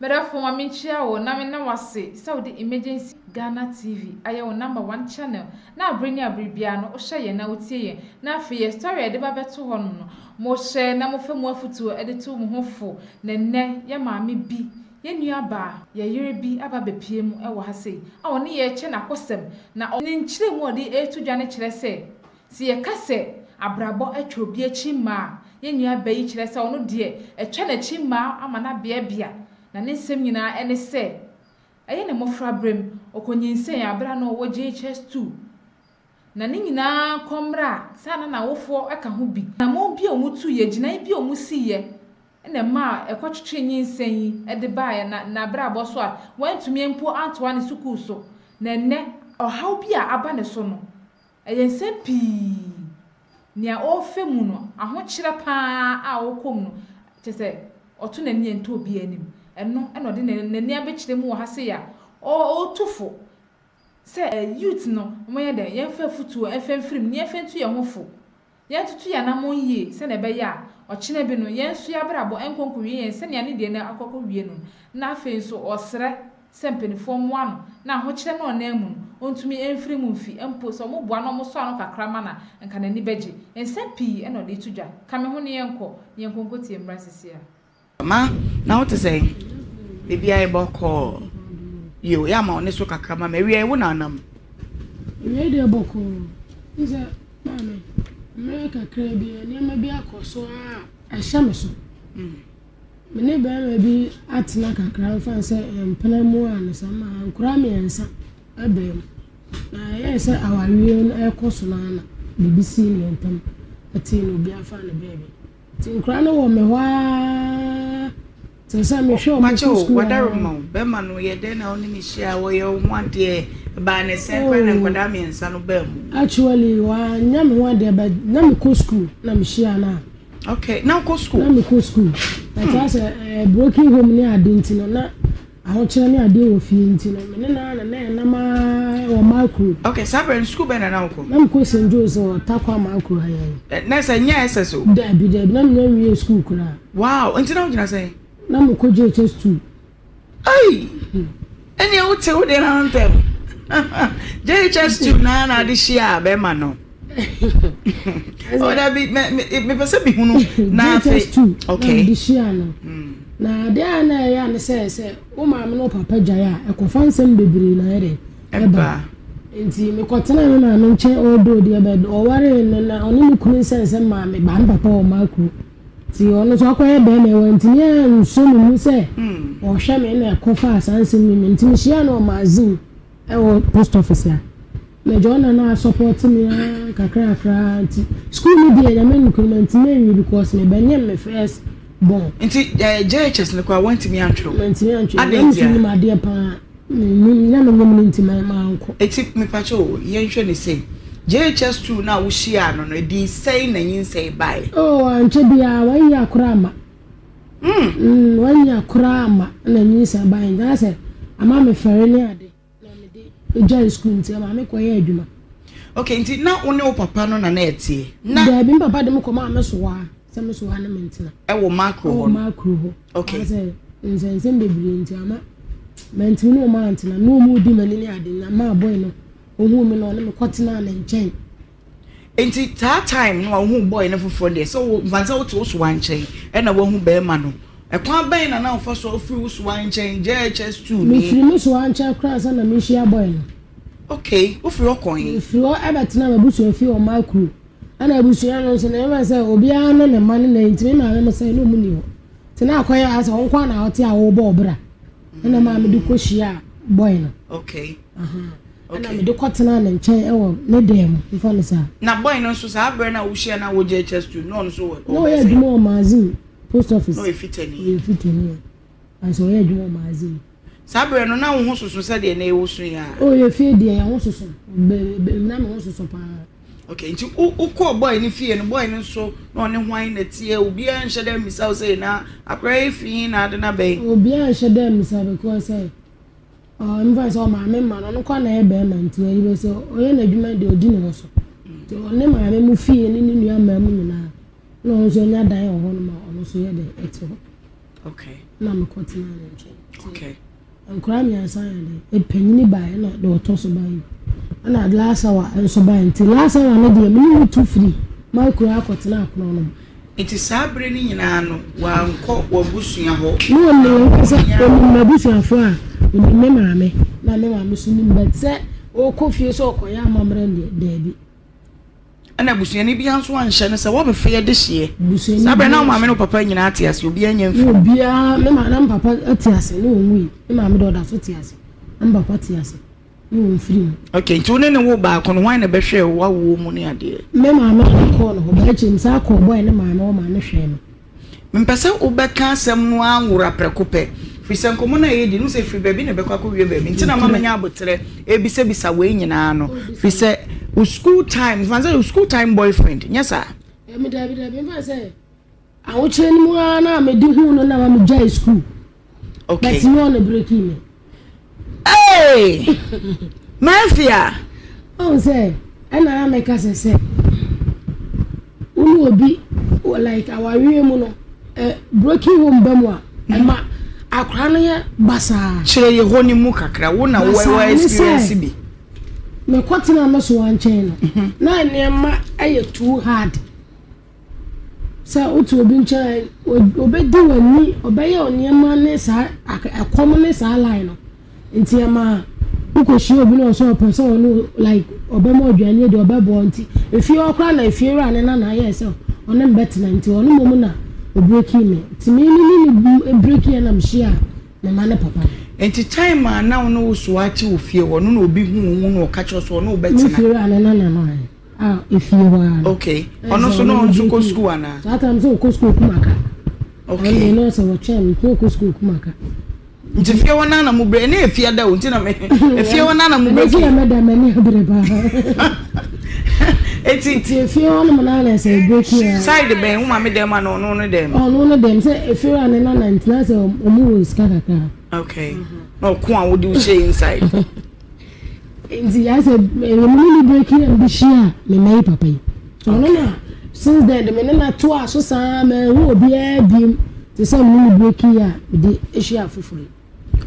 Medɔfo ma menkyia wo na mena wo ase sɛ wode Emergency Ghana TV ayɛ wo number one channel na abere ne abere biara no wohyɛ yɛn na wotie yɛn. Na afei yɛ story a yɛde ba bɛto hɔnom no, mohyɛ na mofa mu afotuo de to mo ho fo. Na nnɛ yɛ maame bi, yɛ nua baa, yɛ yere bi aba abɛpue mu wɔ ha sei a ɔne yɛn rekyɛ n'akosɛm. Na ne nkyerɛmu a ɔde reto dwa no kyerɛ sɛ, sɛ yɛka sɛ abrabɔ atwa obi akyi mma a, yɛn nua baa yi kyerɛ sɛ ɔno deɛ atwa n'akyi mma ama no abeabea. Na ne nsɛm nyinaa ne sɛ, ɛyɛ ne mmɔfraberɛm, ɔkɔnyinsɛn berɛ a na ɔwɔ JHS 2. Na ne nyinaa kɔmmra a, saa na n'awofoɔ ka ho bi. Anammɔn bi a wɔtuiɛ, gyinaeɛ bi a wɔsiiɛ na ɛmaa ɛkɔtwetwee nyinsɛn yi de baeɛ na n'abrabɔ so a wantumi mpo antoa ne sukuu so. Na ɛnnɛ, ɔhaw bi a aba ne so no, ɛyɛ nsɛm pii. Nea ɔrefa mu no, ahokyerɛ pa ara a ɔrekɔ mu no, kyerɛ sɛ ɔto n'ani a ɛntɔ obiara anim. Ɛno na ɔde n'ani abɛkyerɛ mu wɔ ha sei a ɔretu fo sɛ youth no, wɔnyɛ dɛn, yɛmfa afotuo mfa mfiri mu na yɛmfa ntu yɛn ho fo. Yɛntoto yɛn anammɔn yie sɛnea ɛbɛyɛ a ɔkyena bi no, yɛn nso yɛn abrabɔ nkɔ nkɔwie yɛn sɛnea ne deɛ no akɔ akɔwie no. Na afei nso ɔsrɛ sɛ mpanimfoɔ mmoa no na ahokyerɛ no a ɔnam mu no, ɔntumi mfiri mu mfi. Mpo sɛ wɔboa na wɔsɔ ano kakra ma no a, nka n'ani bɛgye. Nsɛm pii na ɔde reto dwa. Ka me ho na yɛnkɔ, na yɛnkɔ nkɔtie mmra seesei ara. Ma, na wo te sɛn? Biribiara yɛ bɔkɔɔ. Yo, yɛ ama wo ne so kakra ma me. Awia yi wo na anam? Awia deɛ bɔkɔɔ. N sɛ maame, mmerɛ kakra bi nneɛma bi akɔ so a ɛhyɛ me so. Me ne barima bi atena kakra mfa sɛ mpena mu a ne sɛ ma nkora mmiɛnsa ɛbaa mu. Na ɛyɛɛ sɛ awareɛ no ɛrekɔ so no ara na biribi sii ne ntam. Ɛtee na obiara faa ne baabi. Nti nkwadaa no wɔ me hɔ ara te sɛ mehwɛ wɔn kɔ sukuu ara. Wadaroma wo bɛrima no yɛ dɛn na wo ne no hyia wɔyɛ wo ho adeɛ ɛbaa ne sɛn koraa na oh. nkwadaa mmiɛnsa no baa mu. Actually wanyɛ me ho adeɛ but na mekɔ sukuu na mehyia no a. Okay na wokɔ sukuu. Na mekɔ sukuu. Ɛtaa sɛ eh, broken home ne ade nti no na. Ahokyerɛ ne adeɛ wɔ fie nti no, me ne no ara na na yɛnam ara wɔ Makuro. Ok, saa berɛ no sukuu bɛn na na wokɔ? Na mekɔ St. Joe's wɔ Tarkwa Makuro ha yi. Na sɛ nyɛ SS o? Dabi, dabi, na menya nwiee sukuu koraa. Wow, nti na wogyina sɛn? Na mekɔ JHS 2. Ei! Ɛnneɛ wote wo deɛ no ano ntɛm. JHS 2 na na ade hyiaa bɛrima no. Oh, dabi, mepɛ sɛ mehunu na afei. JHS 2 na mede hyiaa no. Na adeɛ a na ɛyɛ a ne sɛ sɛ wo maame ne wo papa gyae a ɛkɔfa nsɛm bebree na ayɛ dɛ ɛba. Nti mekɔtenaa me maame nkyɛn although deɛ bɛ ɔwaree no na ɔne ne kunu nsɛnsɛm maa me baa me papa wɔ Makuro. Nti ɔno nso akɔyɛ bɛrima yi wantumi ansɔ me mu sɛ ɔhwɛ me na ɛkɔfaa saa nsɛm yi mu. Nti mehyiaa no wɔ magazine ɛwɔ post office a. Na Joanna na asɔpɔte me ara kakrakra nti school no deɛ nyame nokorɛ mantumi anwie because me bɛnyem me first born. Nti eh, JHS no koraa wantumi antwerɛ? Mantumi antwerɛ, na me nso nim adeɛ paa, na menyem no nti mankɔ. Eti mepakyɛ o, yɛnhwɛ ne sei, JHS 2 no a wohyiaa no no, ɛdii sɛn na nyinsɛn baeɛ? Oh, ankyɛ biara, one year koraa amma. Mm. One year koraa amma na nyinsɛn baeɛ, nti na sɛ ama me fɛre ne ade. Na mede gyae sukuu nti ɛma me kɔyɛ adwuma. Okay, nti na wo ne wo papa no na na ɛteɛ? Na. Daabi, me papa de me kɔmaa me soa sɛ me soa ne me ntena. Ɛwɔ Makro hɔ no? Ɛwɔ Makro hɔ. Okay. Sɛ nsɛnsɛm bebree nti ama mantumi ne wɔn antena na wɔn redi m'ani ne ade na maa boy no ohuu me na ɔne me kɔtenaa ne nkyɛn. Nti saa time no a wohuu boy no foforɔ deɛ sɛ wo mfa sɛ wote wo soa nkyɛn ɛna woahu bɛrima no ɛkwan bɛn na na wofa so afiri wo soa nkyɛn JHS 2 ni. Mefiri me soa nkyɛn koraa ansa na mehyia boy no. Okay wofiri hɔ kɔn he? Mefiri hɔ ɛbɛtena m'abusua fie wɔ Makuro ɛna abusua no nso na ɛma sɛ obiara ne ne mma ne na nti me maame mo sɛ na ɔmu ni hɔ nti na akɔyɛ asɛ wo nko na wote a wobɔ ɔbra ɛna maa mede kɔhyia boy no. Okay. Uh -huh. Ɛna mede kɔtenaa ne nkyɛn wɔ ne dan mu, mfa no saa. Na boy no nso saa berɛ no a wohyia no a wɔ JHS 2 no ɔno nso wɔ Na ɔyɛ adwuma wɔ Magazine post office. Na ɔyɛ fitani. Ɔyɛ fitani a. Nanso ɔyɛ adwuma wɔ Magazine. Saa berɛ no na wo ho soso sɛdeɛ na ɛwɔ su yi a? Oh yɛ fie deɛ yɛn ho soso. Na me ho soso paa. Okay, nti wokɔɔ boy no fie no, boy no nso na ɔne hwan na ɛteɛ? Obiara nhyɛ dɛ mmisa wo sɛ na akwadaa yi fi he na ade no abɛn? Obiara nhyɛ dɛ mmisa because sɛ Ɔmfa sɛ ɔmaame mma no, ɔno koraa na ɛyɛ bɛrima nti ɛyi bɛ sɛ ɔyɛ n'adwuma deɛ ɔdi ne ho so. Nti ɔne maame mu fie ne ne nua mmaa mu nyinaa na ɔno nso anya dan wɔ hɔ nom a ɔno nso yɛ dɛ ɛte hɔ. Okay. Na mekɔtenaa ne nkyɛn. Okay. Nkwadaa mmiɛnsa yɛ dɛ. Panyini baeɛ na deɛ ɔtɔ so baeɛ. Ɛna last hour nso baeɛ nti last hour no deɛ mene no tu firi m'akura akɔtena akono no mu. Nti saa bere no nyinaa no wankɔ w'abusua hɔ? Ne ɔnim ankasa, ɔnim m'abusuafoɔ a, ɔnim me maame na me maame nso nim but sɛ ɔkɔ fie sɛ ɔkɔyɛ amammerɛ no deɛ daabi. Ɛna abusuani biara nso anhyɛ no sɛ woabɛfa yɛ dehyeɛ. Busuani Saa berɛ na wo maame ne wo papa nyinaa te ase, obiara nya mfiri. Obiara, me maame na me papa te ase ne wɔn wui. Me maame deɛ ɔda so te ase, na me papa te ase ne wɔn firi mu. Okay, nti wo ne ne wo baako no, hwan na ɛbɛhwɛɛ wo w'awoɔ mu ne adeɛ? Me maame na mekɔɔ no hɔ, but akyire mesan kɔɔ bɔe ne maame hɔ maa no hwɛɛ me. Mempɛ sɛ wobɛka asɛm no ara nwora prɛko pɛ, firi sɛ nkɔmmɔ no a yɛredi no, wohu sɛ ɛfiri baabi na ɛbɛkɔ akɔwie baabi. Nti na ama manya aboterɛ rebisabisa wei nyinaa no, firi sɛ wo school time, mfa sɛ wo school time boyfriend, nyɛ saa? Dabi, dabi, dabi, mfa sɛ ahokyerɛ no mu ara na mede huu no na ma megyae school. Okay. But nyɛ ɔna breki me. Hey! Mafia! Ɔn sɛ, ɛna na mɛka sɛ sɛ wo ne obi like awareɛ mu no eh, broken home ba mu a ɛma akora no yɛ basaa. Kyerɛ yɛ hɔ no mu kakra, wo na wo experience bi. Mekɔtena me soa nkyɛn no, mhm. na nneɛma yɛ too hard. Sɛ wote obi nkyɛn a, obedi w'ani, ɔbɛyɛ wo nneɛma ne saa ɛkɔm ne saa line no. Nti ɛma wokɔhyia obi na ɔsɛ ɔpɛ sɛ ɔne like ɔbɛma aduane adi ɔbɛboa nti efie hɔ koraa na efie wura ne nana ayɛɛ sɛ ɔne me bɛtena nti ɔno mmom na ɔbreki me. Nti me ne ne breki yɛ na mehyia me ma ne papa no. Nti time a na wo ne wo soa te wɔ fie hɔ no na obi hu wo na ɔka kyerɛ wo sɛ ɔne wo bɛtena? Me fie wura ne nana no ayɛ. A efie hɔ ara no. Okay. Ɔno nso na ɔno nso kɔ sukuu anaa? Saa time sɛ ɔkɔ sukuu Kumaka. Okay. Ɔno deɛ na sɛ wɔkyɛn no nti ɔkɔ sukuu Kumaka. Nti fie hɔ naa na mo bere ɛne efie da o nti na me efie hɔ naa na mo bere. Ɛne yɛ mɛda m'ani abere paa. Eti. Nti efie hɔ nom naa na sɛ ebere ki ya. Side bɛn wo maame dɛm ana ɔno ne dɛm? Ɔno ne dɛm sɛ efie hɔ a ne nana nti na sɛ ɔmo wɔ sika kakra. Okay. Na ɔko a wode wo hyɛ inside. Nti yɛ sɛ ɛyɛ me ne ne break na mede hyia me mma yi papa yi. Ɔno na since then de me ne na toa so saa manhu obiara biem te sɛ me ne ne break yi a mede hyia afoforo yi.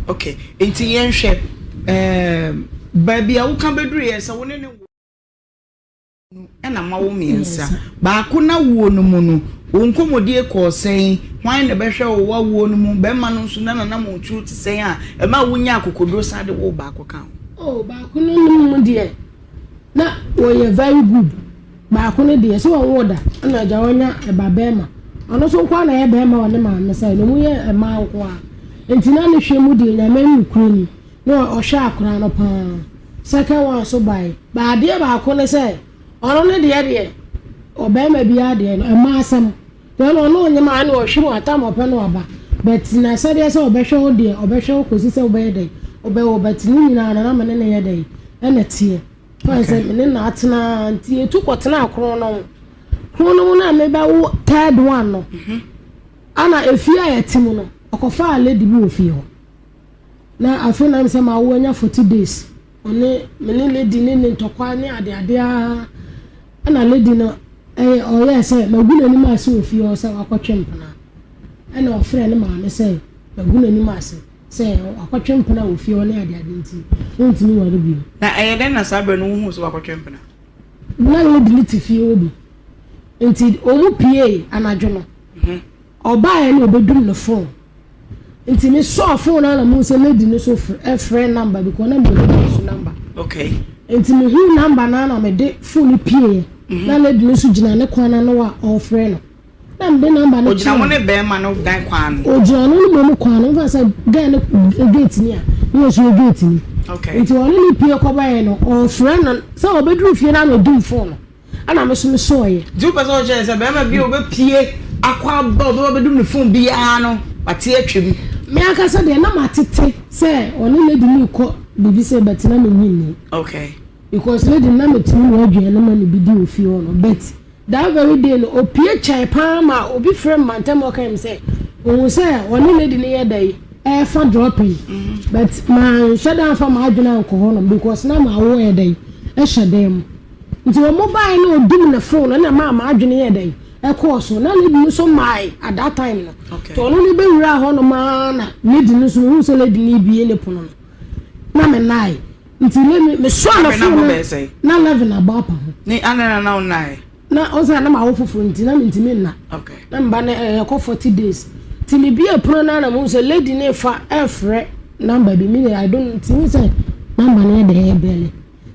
Okay, nti yɛnhwɛ ɛɛm baabi a woka bɛduru yɛ sɛ wo ne ne wo. Mmienu na moawo mmiɛnsa. Baako n'awoɔ no mu no, wo nkɔmmɔdie kɔɔ sɛn? Hwan na ɛbɛhwɛ wo w'awoɔ no mu? Barima no nso, na n'anammɔntuo te sɛn a ɛmaa wonyaa akokoɔduro san de woo baako kaa ho? Oh, baako no no mu deɛ, na ɔyɛ very good. Baako no deɛ, sɛ ɔnwoo da, ɛna agya wanya ɛba bɛrima. Ɔno nso nko ara na ɛyɛ bɛrima wɔ ne maame side, wɔn yɛ mmaa nko ara. Nti na ne hwɛ mu deɛ, Nyame nokorɛ ni. Na ɔhwɛ akwadaa no paa. Second one nso bae. But adeɛ baako ne sɛ, ɔno ne deɛ deɛ, ɔbarima biara deɛ no, ɛmma asɛm. Nti ɔno ɔno ɔnyem a, ɛna ɔhwe mu atam ɔpɛ no aba. But n'asɛdeɛ sɛ ɔbɛhwɛ wo deɛ, ɔbɛhwɛ wo kɔsi sɛ wobɛyɛ dɛn, wobɛwo. But ne nyinaa no, na me ne no yɛ dɛn, ɛna ɛteɛ. Fine sɛ me ne no atena nti yɛtu kɔtenaa kron no ho. Kron no ho no a mebɛwo third one no, ana efie a yɛte mu no, ɔkɔfaa lady bi wɔ fie hɔ. Na afei na sɛ mawo anya 40 days ɔne me ne lady ne ne ntɔkwa ne ade ade ara ɛna lady no ɛyɛ ɔyɛɛ sɛ magu n'anim ase wɔ fie hɔ sɛ wakɔtwe mpena ɛna ɔfrɛ ne maame sɛ magu n'anim ase sɛ wakɔtwe mpena wɔ fie hɔ ne ade ade nti ɔntumi ware bio. Na ɛyɛ dɛn na saa berɛ no wohuu sɛ wakɔtwe mpena? Na lady no te fie hɔ bi nti wɔn pie anadwo no ɔbaeɛ na ɔbɛdum ne phone. Nti me sɔɔ phone no na mehu sɛ lady no so frɛ number bi kɔ na me lady no so number. Okay. Nti me hu number no na me de phone no pie yɛ. Mhm. Na lady no so gyina ne kwan ano a ɔfrɛ no. Na me de number no kyerɛ. Ogyina mo ne bɛrima no dan kwan no. Ogyina no ne mo kwan no. Nfa sɛ girl no gate ni a ne yɛ so yɛ gate ni. Okay. Nti ɔne ne pie kɔbɛyɛ no ɔfrɛ no sɛ ɔbɛduru fie na na ɔdum phone no. Ɛna me nso mesɔeɛ. Nti wopɛ sɛ wokyerɛ sɛ bɛrima bi a ɔbɛpie akɔ aba ɔbɛba bɛdum ne fon biara no wate atwam? Me ankasa deɛ na matete sɛ ɔne lady no rekɔ biribi sɛ but na mennye nni. Okay. Because lady no na metumi noa aduane ma no bi di wɔ fie hɔ no but that very day no ɔpie kyɛe paa ma obi frɛ me mantam hɔ kae me sɛ ɔhu sɛ ɔne lady no yɛ dɛn ɛrefa dropping but manhyɛ da amfa m'adwene ankɔ hɔnom because na mawo yɛ dɛn ɛhyɛ dan mu. Nti wɔn baeɛ na ɔdum ne phone no ɛna ɛmaa m'adwene yɛɛ dɛn? ɛkɔɔ so na lady no nso mae at that time no. Nti ɔno no bɛwuraa hɔ nom ara na lady no nso mehu sɛ lady no rebue ne pono no na menae. Nti ne me mesoa na me phone no na 11 abɔ apa ho. Ne ana na na wonae? Na ɔsɛ na mawo foforɔ nti na mentumi nna. Okay. Na mba no ɛkɔ 40 days. Nti mebue pono no na mehu sɛ lady no fa ɛfrɛ number bi me I don't nti mehu sɛ number no yɛ dɛ ɛyɛ bɛle.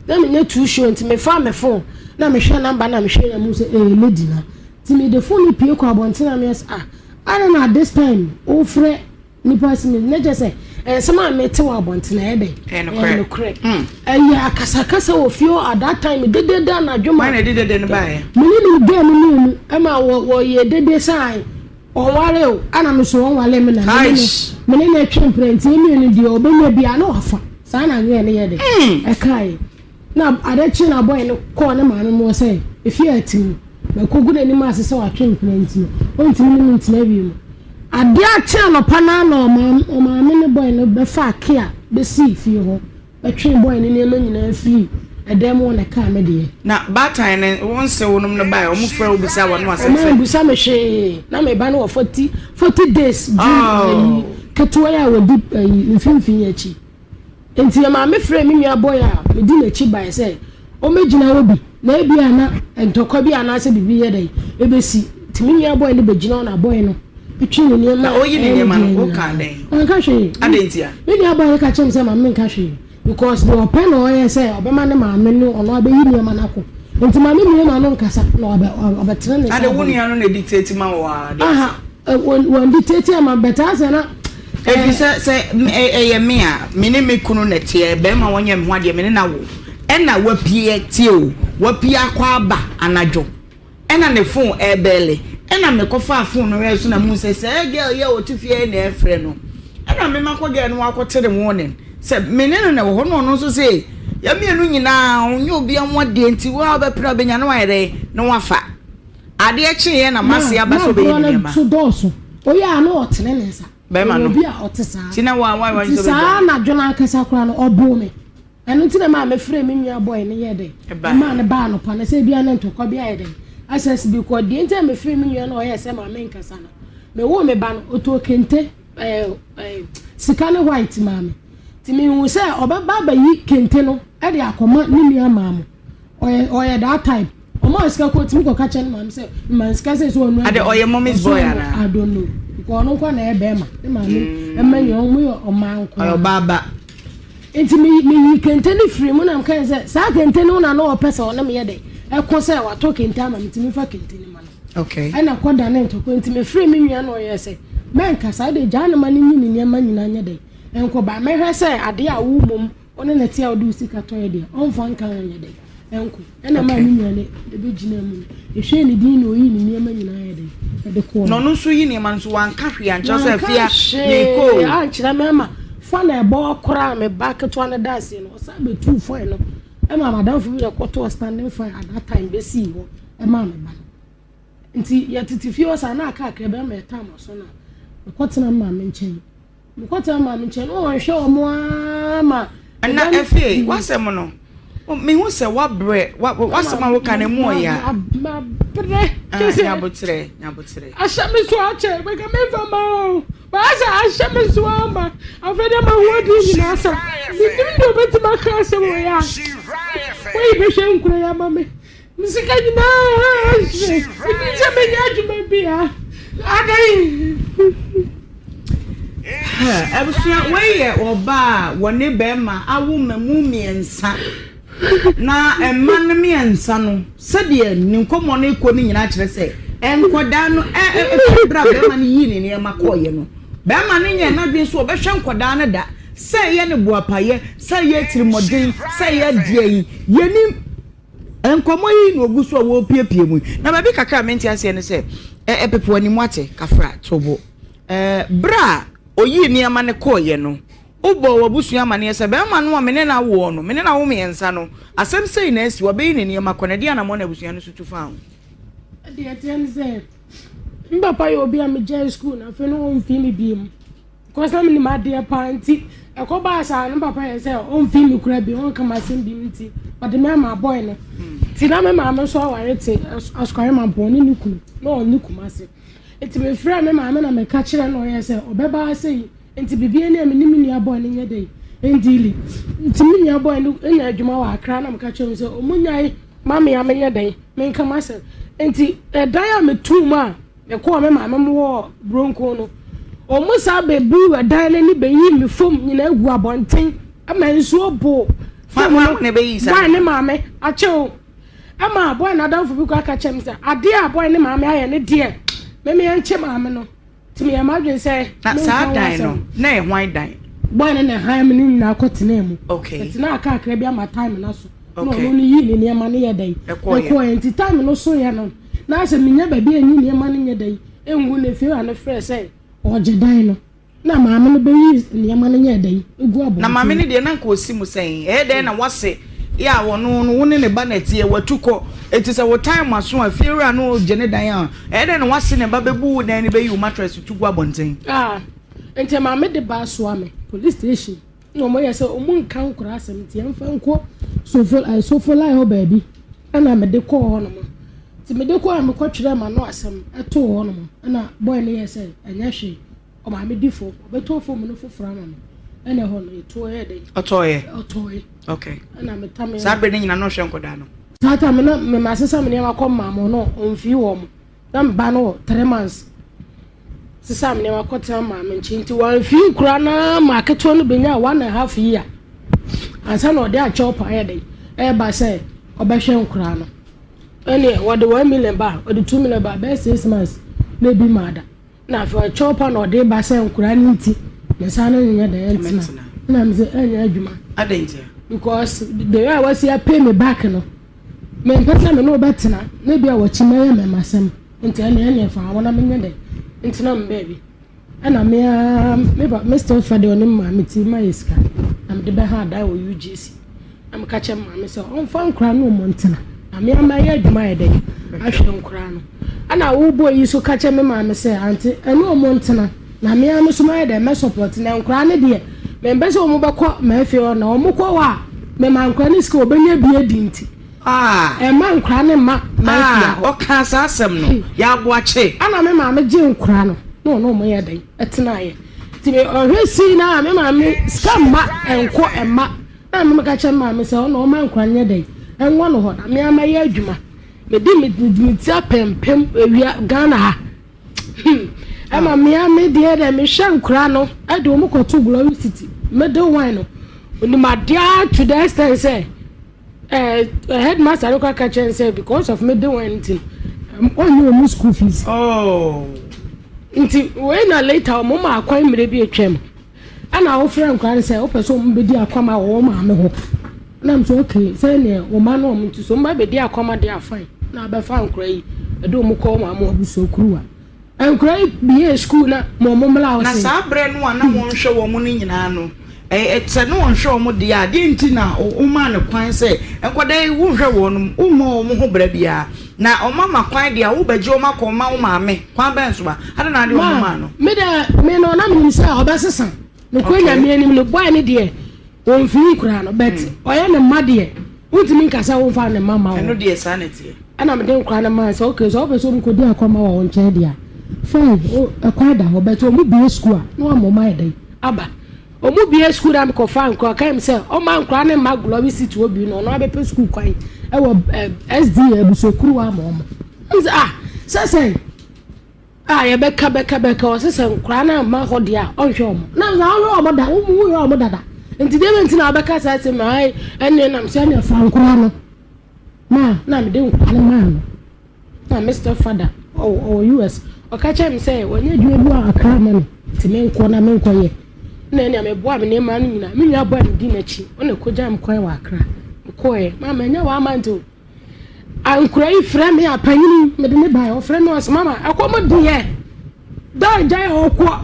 Na menyɛ too sure nti mefaa me phone na mehwɛ number na mehwɛ na mehu sɛ ɛyɛ lady na. Nti mede phone no pue kɔ abɔnten na meyɛ sɛ ah adɛn na at this time wofrɛ Nipa si me na kyerɛ sɛ nsɛm a mete wɔ abɔnten ɛyɛ dɛ ɛyɛ nokorɛ hmm. Ɛyɛ akasakasa wɔ fie at that time dede da anadwo ma na ɛde dede no baeɛ me ne ne gɛɛ no mmienu ɛma wɔ wɔyɛ dede saa ɔnware o ɛna me so ɔnware me na me ne me ne na ɛtwe mpere nti mmienu deɛ ɔbɛnya bi a na wafa saa na gɛɛ no yɛ dɛ hmm. Ɛkae Na ade kyee na bɔe no kɔɔ ne maame mu hɔ sɛ, Efie a ɛte mu. Makogu n'anim ase sɛ watwe mpena nti no, ɔntumi ne me ntena bio. Ade akye anɔpa no ara na ɔmaame ne bɔe no bɛfaa Kea besii fie hɔ bɛtwee bɔe no nneɛma nyinaa firii ɛdan mu hɔ na ɛkaa me deɛ. Na baatan no, wo nsew nom no bae, wɔfrɛɛ wo bisaa w'ano asɛm sɛ. Wɔammisa me hwee. Na me ba no wɔ 40 days duru ayi ketewa yi a wɔdi ayi mfimfini akyi. Enti me maame frɛɛ me nua boy a medi n'akyi bae sɛ ommegyina hɔ bi, na ebia na ntɔkwa bi anaasɛ biribi yɛ dɛn ebesi. Enti me nua boy no begyina hɔ na boy no twe ne nneɛma Na a oyi ne ɛyɛ ne nneɛma dea no, wokaa nyinaa. dɛn? Manka hwee. Adɛn ntia? Me nua boy no ka kyerɛɛ me sɛ ma menka hwee because deɛ ɔpɛ na ɔyɛ sɛ ɔbɛma ne maame ne ɔno abɛyi nneɛma no akɔ. Enti ma me mmue m'ano nkasa na ɔbɛ ɔbɛtene ne nsa Ade abɔ wo me. nua no na ɛdictate ma wo a, deɛ Aha, wɔn dictate ama me but asɛ na Ɛfiri sɛ, sɛ ɛyɛ me a, me ne me kunu na ɛteɛ, barima a wanyɛ me ho adeɛ, me ne no awo, ɛna wapue, tie o, wapue akɔ aba anadwo, ɛna ne phone ɛrebɛɛle, ɛna mekɔfaa phone no hwɛɛ so na mehu sɛ saa girl yi a ɔte fie ha yi na ɛrefrɛ no, ɛna me makɔ girl no hɔ akɔte ne warning sɛ me ne no na ɛwɔ hɔ, na ɔno nso se yɛn mmienu nyinaa ɔnyɛ obiara ho adeɛ nti wo a wobɛpere a wobɛnya na wayɛ dɛn na wafa. Adeɛ kyeeɛ na m'ase aba sɛ ɔbɛyi ne nneɛma. Na so dɔɔso. Oyɛ a na ɔtene ne nsa. Bɛrima no. Obi a ɔte saa. Ti na wa wa wa Nti saa anadwo no ankasa koraa no ɔboo me. Ɛno nti na maa mefrɛ me nua bɔe no yɛ dɛn. Ɛmaa no baa anɔpa no sɛ ebia na ntɔkwa bi ayɛ dɛn. Asɛs bi kɔ. Deɛ nti a mefrɛ me nua no ɔyɛɛ sɛ ma menkasa no. Mewoo me ba no ɔtɔɔ kente ɛɛ ɛɛ sika ne white maa me. Nti mehu sɛ ɔbɛba abɛyi kente no de akɔma ne nua maa mo. Ɔyɛ ɔyɛ that type. Ɔmo a sika kɔ otumi kɔ ka kyerɛ ne maame sɛ mma sika sɛ sɛ ɔno Ade ɔyɛ mommy's boy ana? I don't know. Because ɔno nko na ɛyɛ bɛrima. Ne maame ɛma nyɛ ɔmo yɛ ɔmaa nko. Ɔyɛ ɔbaa ba. Nti me me yi kente ne firi mu na meka sɛ saa kente no na na ɔpɛ sɛ ɔne me yɛ dɛ. Ɛko sɛ watɔ kente ama me nti mefa kente ne ma no. Okay. Ɛna kɔ da ne ntɔkwa nti me firi me nua na ɔyɛ sɛ mɛnka saa de gyaa ne ma ne nyi ne nneɛma nyinaa nyɛ dɛ. Ɛnkɔ ba mɛhwɛ sɛ adeɛ a wo mom Wo ne no te a wode wo sika tɔeɛ deɛ, ɔmfa nka ho nyɛ dɛn? Ɛnko. Ɛna ɛmaa me nua no bɛgyinaa mu no, yɛhwɛɛ ne din na ɔyii ne nneɛma nyinaa yɛ dɛn? Ɛde kɔɔ. Na ɔno nso yi nneɛma no nso wanka hwee ankyerɛ sɛ Wanka afia meekɔ o. hwee ankyerɛ me ama fa na ɛbɔ koraa me ba ketewa no da aseɛ no, ɔsan bɛtuu fan no ɛma madamfo bi na ɛkɔtɔɔ standing fan at that time bɛsii hɔ ɛmaa me ba no. Nti yɛtete fie hɔ saa na aka kakra bi ama yɛtam aso no a, mekɔtena me maame nkyɛn. Mekɔtena maame nkyɛn na ɔnhwɛ wɔn ara ma. Ɛna afei w'asɛm no mehu sɛ wabrɛ w'asɛm a woka no mu ɔya. Mabrɛ. Nyabotrɛ nyabotrɛ. Ahyɛ me so akyɛ meka memfa ma o baasa ahyɛ me so ama afei dɛ ma ho adi nyinaa sa menim deɛ ɔbɛtumi aka asɛm wɔ yɛ a woyi bɛhwɛ nkura yi ama me. Me sika nyinaa ahye. Menim sɛ mɛnya adwuma bi a. Adɛn? Abusua, wei yɛ ɔbaa a wɔne bɛrima awo mmamu mmiɛnsa. Na mma no mmiɛnsa no, sɛdeɛ ne nkɔmmɔ no rekɔ no nyinaa kyerɛ sɛ nkwadaa no ɛfiri berɛ a bɛrima no yii ne nneɛma kɔeɛ no, bɛrima no nyɛɛ n'adwene sɛ ɔbɛhwɛ nkwadaa no da, sɛ ɛyɛ ne boapayɛ, sɛ ɛyɛ atirimmɔden, sɛ ɛyɛ deɛ yi, yɛnim. Nkɔmmɔ yi na ogu so a wɔrepiapia mu yi. Na baabi kakra a mente aseɛ ne sɛ, ɛpepo anim ate, kafra, to bo. Berɛ a ɔyii nneɛma no kɔeɛ no, wobɔɔ w'abusua amanneɛ sɛ barima no a me ne no awoɔ no, me ne no awo mmiɛnsa no, asɛm sei na asi, wabɛyi ne nneɛma kɔ, na ɛdeɛn anammɔn na abusua no nso tu faa ho? Deɛ ɛteɛ ne sɛ, me papa yɛ obi a megyae sukuu na afei na ɔmfii me bio. Because na menim adeɛ paa nti ɛkɔbaa saa no papa yɛ sɛ ɔmfii me kora bio, ɔnka m'asɛm bio nti. Ɔde me ama boy no. Nti na me maame nso aware te Asukare Mampɔn ne ne kunu na ɔne Kumasi. Nti mefrɛɛ me maame na meka kyerɛɛ no ɔyɛɛ sɛ ɔbɛba ha sei nti biribi ani a me ne me nua boy no nyɛ dɛn ndiili. Nti me nua boy no nya adwuma wɔ Accra na meka kyerɛɛ no sɛ ɔmo nyae ma me a menyɛ dɛn menka m'asɛm. Nti ɛdan a metuu mu a Mekɔɔ me maame mo wɔ Bronco no, wɔn san bɛbuu ɛdan no ani bɛyii me fam nyinaa guu abɔnten ma nsuo boo fam no. Boy ne maame akyɛ o. Ɛma boy n'adamfo bi koraa ka kyerɛ me sɛ adeɛ a boy ne maame ayɛ ne deɛ me me yɛnkye maame no. Nti meyɛɛ m'adwene sɛ Na menka saa ho dan no, asɛm. na ɛyɛ hwan dan? Boy no na ɛhan me ne nyinaa kɔtenaa mu. Okay. Nti na aka kakra bi ama time no aso. Na Okay. ɔno no yii ne nneɛma no yɛ dɛn? Ɛkɔeɛ. Ɛkɔeɛ. Nti time no soeɛ no, na sɛ menya baabi a nyi nneɛma no nyɛ dɛn ngu no, efiewura no frɛɛ sɛ ɔregye dan no. Na maame no bɛyi nneɛma no nyɛɛ dɛn gu Na maame abɔnten. no deɛ na anka ɔsi mu sɛn? Ɛyɛ dɛn na wase yɛ a ɔno no wo ne ne ba na ɛteɛ, watu kɔ, enti sɛ wo time aso a fiewura no regye ne dan a, ɛyɛ dɛn na wase ne ba bɛbu wo dan no bɛyi wo mattress to gu abɔnten? Ah, nti maame de ba soa me police station. Na wɔn yɛ sɛ wɔn nka nkora asɛm nti yɛn fa nkɔ sofo ɛɛ sofolai hɔ baabi ɛna mede kɔɔ hɔ nom nti mede kɔɔ a mekɔ twerɛ ma no asɛm ɛtoo hɔ nom ɛna bɔy no yɛ sɛ ɛnyɛ hwee ɔmaame di fo ɔbɛtɔ fom no foforɔ ama me ɛna ɛhɔ no yɛtoɔ yɛ dɛ ɔtɔɔyɛ ɔtɔɔyɛ okay ɛna metame saa bere no nyina na ɔhwɛ nkɔdaa no saa time na memasesa me nneɛma kɔ mmaa mo no ɔmfii wɔ mo Na me ba no wɔ 3 months sesa me nneɛma kɔtena maame nkyɛn nti wamfi nkura no ara ma aketewa no bɛnya 1½ year ansa na ɔde akyɛw pa ayɛ dɛn ɛreba sɛ ɔbɛhwɛ nkura no. Ɛne wɔde 1 million ba, ɔde 2 million ba, bɛyɛ 6 months na ebi maa da. Na afei ɔkyɛw pa na ɔde ba sɛ nkura no nti ne nsa no nyɛ dɛn ɛntena. Na me sɛ ɛnyɛ adwuma. Adɛn ntia? Because the way a wasi pay me back no, mempɛ sɛ me ne wo bɛtena na bi a wɔkyi mɛyɛ mɛmasɛm nti ɛne fa wo na menyɛ dɛn ntena me baabi. Ɛna me ara me ba me still fa deɛ ɔne maame ti ma yɛ sika na mede bɛha adan wɔ UGC na meka kyerɛ maame sɛ ɔmfa nkora no ɔmo ntena na me ama yɛ adwuma yɛ dɛn ahwɛ nkora no. Ɛna wobɔ yi so ka kyerɛ me maame sɛ ante ɛne ɔmo ntena na me ara so mayɛ dɛn mɛ support na nkora no deɛ mempɛ sɛ ɔmo bɛkɔ m'afie hɔ na ɔmo kɔ hɔ a mema nkora no sika ɔbɛnya bi adi nti ɛma nkora no mma m'afie hɔ. Ɔka saa asɛm no yɛaboakye. Ɛna me maame gye nkora no na ɔno ɔmo yɛ dɛn ɛtenaeɛ nti me ɔhwɛ sii na me maame sika mma ɛnkɔ ɛmma na me meka kyerɛ me maame sɛ ɔno ɔma nkora no nyɛ dɛn ɛnwɔ no hɔ na me ama yɛ adwuma mede me me ti apɛmpɛm ewia Ghana ha ɛma mmea me deɛ dɛ mehwɛ nkora no ɛde wɔn kɔto Glory City middle one no onim adeɛ to the extent sɛ headmaster no kora ka kyerɛ sɛ because of middle one nti ɔnyɛ wɔn school fees. Oh. Nti wei na later wɔn ma akwan mmerɛ bi atwam ɛna wofrɛ nkora no sɛ wopɛ sɛ wɔn bɛdi akwama wɔ wɔn maame hɔ nam so okay sɛ neɛ wɔn ma no wɔn nti so wɔn ba bɛdi akwama deɛ afan na abɛfa nkora yi ɛde wɔn kɔ wɔn maame abusuo kuruwa nkora yi bie school na ma wɔn mmla Na saa berɛ no a na wɔnhwɛ wɔn no nyinaa no, sɛ ne wɔnhwɛ wɔn deɛ a, deɛ nti na womaa no kwan sɛ nkwadaa yi wonhwɛ wɔn, wommɔ wɔn ho bra biara, na ɔma ma kwan deɛ a wobɛgye wɔn akɔ ma wo maame, kwan bɛn so a ade na ade wɔn maa no? Me dɛ me no na menim sɛ ɔbɛsesa nokɔ Nyame anim no boy ne deɛ wɔmfii nkora no but ɔyɛ ne mma deɛ wontumi nka sɛ womfa ne mma ma wo. Ɛno deɛ saa na ɛteɛ. Ɛna mede nkora no maa sɛ okay sɛ wopɛ sɛ ɔmu kɔdi akɔma wɔ wo nkyɛn deɛ a fine, ɛkwan da hɔ but ɔmu bie school a na wama ɔma ayɛ dɛn aba. Ɔmu bie school na mekɔfa nkora ɔka m sɛ ɔma nkora ne mma Glory City hɔ bi no ɔno abɛpɛ school kwan ɛwɔ SDA abusuakuru ama ɔmo. Ɛm sɛ ah sɛ sɛn a yɛbɛka bɛka bɛka ɔsɛ sɛ nkora no amma hɔ deɛ a ɔnhwɛ ɔmo na sɛ ɔhwɛ ɔmo da wɔn mu hwɛ ɔmo dada nti deɛ bɛnti na ɔbɛka saa sɛ ma ayi ɛnne nam sɛ ɛnne fa nkora no ma na mede nkora no maa no. Na me step father ɔwɔ US ɔka kyerɛ me sɛ wɔnyɛ adwuma bi wɔ Accra ma me nti menkɔ na menkɔyɛ na ɛnea meboa me nneɛma no nyinaa me nua bɔ a medi n'akyi ɔna ɛkɔgya me kwan wɔ Accra mekɔɛ mama ɛnyɛ one month o ankora yi frɛ me a panyini mede ne baeɛ ɔfrɛ me ɔsɛ mama ɛkɔm deɛ da gyae a ɔkɔ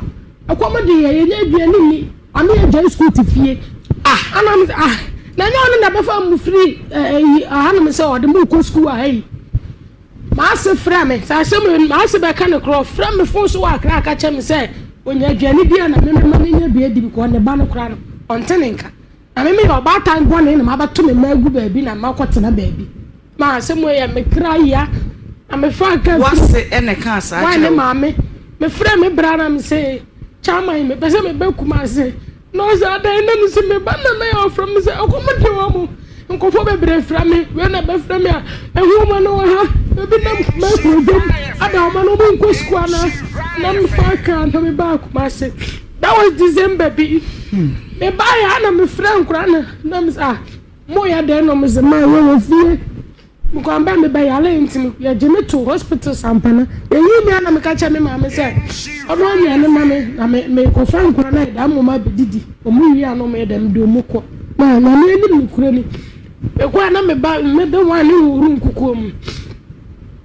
ɛkɔm deɛ yɛnyɛ aduane nni ɔne yɛ gyae school te fie. Ah, anam ah na nyɛ ɔno na bɛfa mu firi ɛyi ahanom sɛ ɔde mu kɔ school a ɛyi maase frɛ me sɛ asɛm maase bɛka ne korɔ frɛ me fon so wɔ Akra aka kyɛ me sɛ onya aduane bi a na memema no nya bi adi because ne ba no kora no ɔnte ne nka. Na me meyɛ ɔbaatan bɔne na mabɛto me mma agu baabi na makɔtena baabi. Ma asɛm wei yɛ me kra ya. Na mefaa kaa firi. W'ase na ɛkaa saa kyerɛ wo? ne maame. Mefrɛɛ me bra na mese, Chairman, mepɛ sɛ meba Kumasi. Na ɔse adɛn? Na mese me ba Nana Yaw frɛ me sɛ ɛkɔm de wɔn. Nkurɔfoɔ bebree frɛ me, wei na ɛbɛfrɛ me a, ɛho ɔma no wɔ ha, ebi nam Kumasi dwam, ada ɔma no ɔmo nkɔ sukuu anaa? Na mefaa kaa na mebaa Kumasi. That was December bi. Mebaeɛ a na mefrɛ nkwadaa no na mese ah moyɛ dɛn na ɔmo se maa yɛwɔ fie. Kwan bɛn mebɛyaree nti no yɛgye me too hospital sampana. Yɛyii me a na meka kyerɛ me maame sɛ ɔnoa nnuane ma me na me mekɔfa nkwadaa no ayɛ dɛn ama ɔmo abɛdidi. Ɔmo wie a na ɔmo yɛ dɛn mede ɔmo kɔ. Na Nyame anim nokorɛ ni mekɔ a na me ba me de one ne hohoro nkukuo mu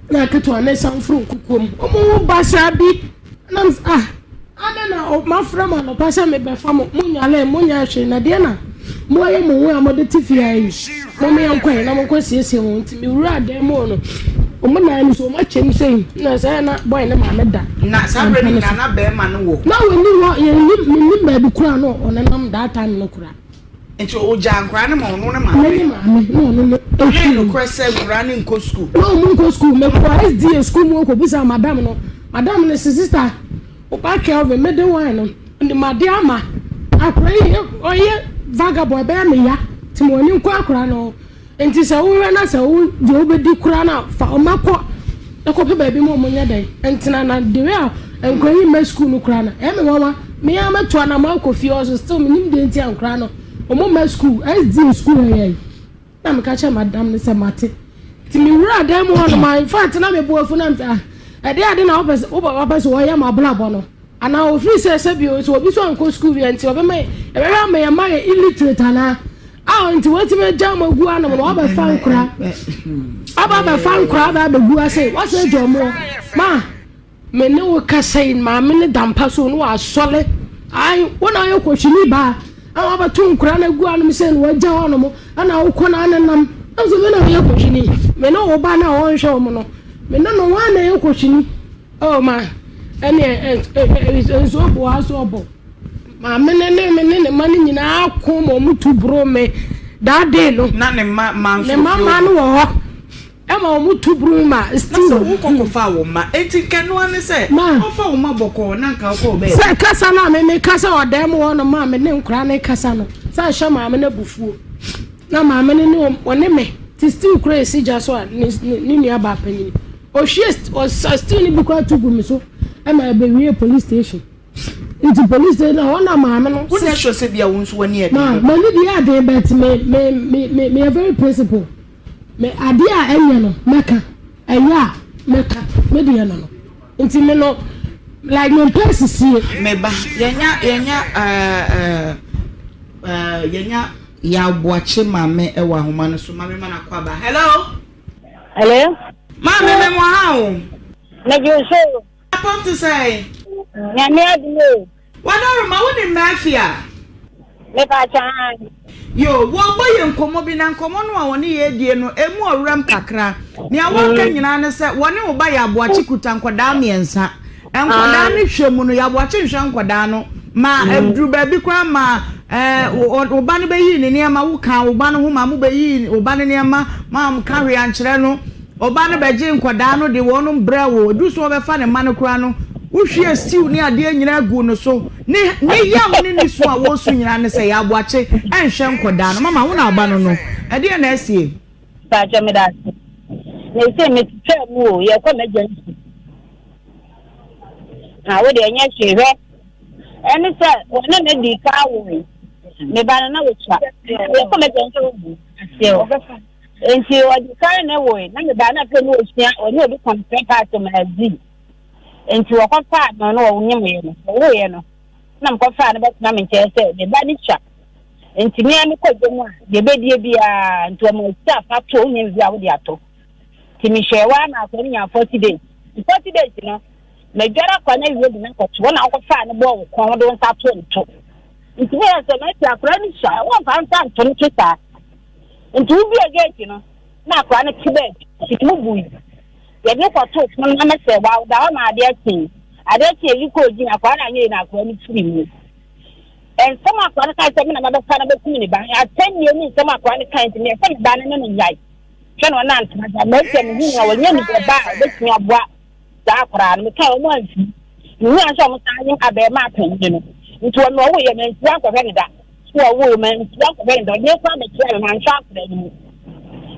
na ketewa no san foro nkukuo mu. Ɔmo ho basaa bi. Na mese, Ah, adɛn na mafrɛ mo anɔpa sɛ mebɛfa mo? Monyaree, monyɛɛ hwee, na deɛn na moayɛ mo ho a mode te fie ha yi? Mom yɛnkɔ ɛ, na monkɔsiesie mo ho. Nti mewuraa dan mu hɔ no, wɔn nan no so, wɔakyɛm sei, na sɛ na boy no maame da. Na saa berɛ no nyinaa na barima no wɔ? Na ɔnni hɔ, yɛnnim, mennim baabi koraa na ɔnenam that time no koraa. Nti ogyaa nkwadaa no ma ɔno ne maame? Ne maame na ɔno ne. Na ɛyɛ nokorɛ sɛ nkwadaa no nkɔ sukuu? Na wɔn nkɔ sukuu. Mekɔɔ SDA sukuu mu kɔbisaa madam no. Madam no se, Sista, wo ba Kelvin, mede wine no, ɔde m'adeɛ ama. Akwadaa yi, ɔyɛ vagabond, ɛbɛyɛ me ya. Nti ma w'ani nkɔ akwadaa no ho. Nti sɛ wohwɛ na sɛ wo deɛ wobɛdi koraa no a, fa wɔn kɔ na kɔpɛ baabi ma wɔn nyɛ dɛn ntena. Na the way a nkwadaa yi mma sukuu no koraa no, ɛyɛ me nwanwa. Me ara mɛtu anamɔ akɔ fie hɔ so still menim deɛ nti a nkwadaa no wɔn mma sukuu. SDA sukuu ha yɛ yi. Na meka kyerɛ madam no sɛ mate. Nti mewura dan mu hɔ no ma in fact na me bo afu na mesɛ ah ɛdeɛ ade na wopɛ sɛ wo papa pɛ sɛ wɔyɛ m'abrabɔ no. Anaa ofiri sɛ sɛ bio sɛ obi so ankɔ sukuu bi a nti ɔbɛma yɛ ɛbɛhwɛ ama yɛn mma yɛ illiterate anaa a nti wɔatumi agya wɔn agu anom na wɔabɛfa nkora aba abɛfa nkora aba abɛgu ase wɔasɛ agya wɔn ma me ne wo kasa yi maame ne da mpa so no wɔasɔre ayi wo na ayɛ kɔhwini baa a wɔabɛto nkora no agu anom sɛ na wɔagya hɔ nom ɛna wokɔ na anenam ɛnso me na meyɛ kɔhwini me ne wo ba no a wɔnhwɛ wɔn no me ne no wɔn na ɛyɛ kɔhwini. Oh ma ɛneɛ nsuo bo ha so ɔbɔ maame ne ne me ne ne ma no nyinaa ko ma ɔmo tu boro me that day no. Na ne mma mma nso ne mma mma no wɔ hɔ ɛma ɔmo tu boro me ma still. Na sɛ wokɔ kɔfa wo mma eti nka ɛnoa ne sɛ ɔfa wo mma bɔkɔɔ na nka wokɔ ɔbɛɛ. Sɛ kasa no a me me kasa ɔdan mu hɔ no ma me ne nkora ne kasa no sɛ ɛhyɛ maame no abufuo na maame no ne ɔne me te still kura esi gya so a ne ne nua baa panyin. Ɔhwie ɔsa stew no bi koraa to gu me so ma ɛbɛwie police station. Nti police station na hɔ na maame no. Wo nyɛ sure sɛ bia wo nso w'ani yɛ den dodo? Ma m'ani deɛ yɛ den but me me me me me yɛ very principle. Me adeɛ a ɛnyɛ no mɛka, ɛyɛ a mɛka, me deɛ no no. Nti me no like me mpɛ asisie. Me ba, yɛnya yɛnya ɛɛ ɛɛ yɛnya Yaw Boakye maame wɔ ahoma no so, maame ma no akɔ aba. Hello. Hello. Maame me mo ha o. Megye wo so. Apɔm te sɛn? Nyame adom o. Wadaroma wo nim Murphy a? Mepa kyan. Yo, wɔbɔ yɛ nkɔmmɔ bi na nkɔmmɔ no a wɔne yɛ die no emu ɔwerɛm kakra. Nea wɔka nyinaa ne sɛ wɔne wo ba yɛ aboakye kuta nkɔdaa mmiɛnsa. Nkwadaa no hwɛ mu no, Yɛaboakye nhwɛ nkwadaa no ma ɛduru baabi koraa ma wo ba no bɛyii ne nneɛma, wokaa wo ba no ho ma mobɛyii wo ba no nneɛma ma ka hwee ankyerɛ no. Ɔba no bɛgye nkwadaa no de wɔnom brɛ wo, ɛduru so wɔbɛfa ne mma no koraa no, wohwie stew ne adeɛ nyinaa guu no so. Ne ne yaw ne ne su a wɔresu nyinaa ne sɛ Yɛaboakye nhwɛ nkwadaa no. Mama, wo na wo ba no no, ɛdeɛn na asie? Mpakyɛ meda ase. Mese metwitwaa mu o, yɛkɔ m'agya nsu. Na wo deɛ ɛnyɛ hwee hwɛ. Ɛne sɛ wɔne no di ka awoe. Me ba no na wɔtwa. Yɛkɔ m'agya nsu aseɛ o. Nti ɔdi kan ne woe na me ba no afei ne wɔsua ɔne obi kɔmprɛ paase ma adi. Nti wɔkɔfaa no na wɔnyemeeɛ no wɔwoeɛ no na mekɔfaa no bɛtena me nkyɛn sɛ me ba no twa. Nti me ara mekɔ dwam a, deɛ ɛbɛdie biara, nti wɔma wo sika fa to, wonya biribi a wode ato. Nti mehwɛɛ hɔ ara ma akwadaa no nyaa 40 days. Nti 40 days no, madware akwadaa no awie de no akɔto hɔ na wokɔfaa no bɔɔ wo kɔn wode wo nsa to nto. Nti meyɛ sɛ mɛte akwadaa no sua, wɔmfa nsa nto no to saa. Nti wobie gate no, na akwadaa no te baabi, nti mu bui. Yɛde no kɔtoo pono no ano sɛ wada hɔ ma adeɛ kyee. Adeɛ kyee yi kɔɔ gyina akwadaa no anyɛ yie na akwadaa no firi mu. Nsɛm a akwadaa no kae sɛ me na mabɛfa no abɛkum ne ba, atɛnnie ne nsɛm a akwadaa no kae nti, meyɛ sɛ me ba no ne no nnyae. Hwɛ na ɔnantena da. Mɛhwɛ mehu a wɔnyɛ ne ba a ɔbɛtumi aboa saa akwadaa no. Mekae wɔn amfi. Mehu a sɛ wɔn san nye abɛɛmaa panyin no. Nti wɔn ɔwo yɛ mansi ankɔhwɛ ne da. So ɔwo mansi ankɔhwɛ ne da. Ɔde kɔ abɛkyerɛ me manhwɛ akwadaa no mu.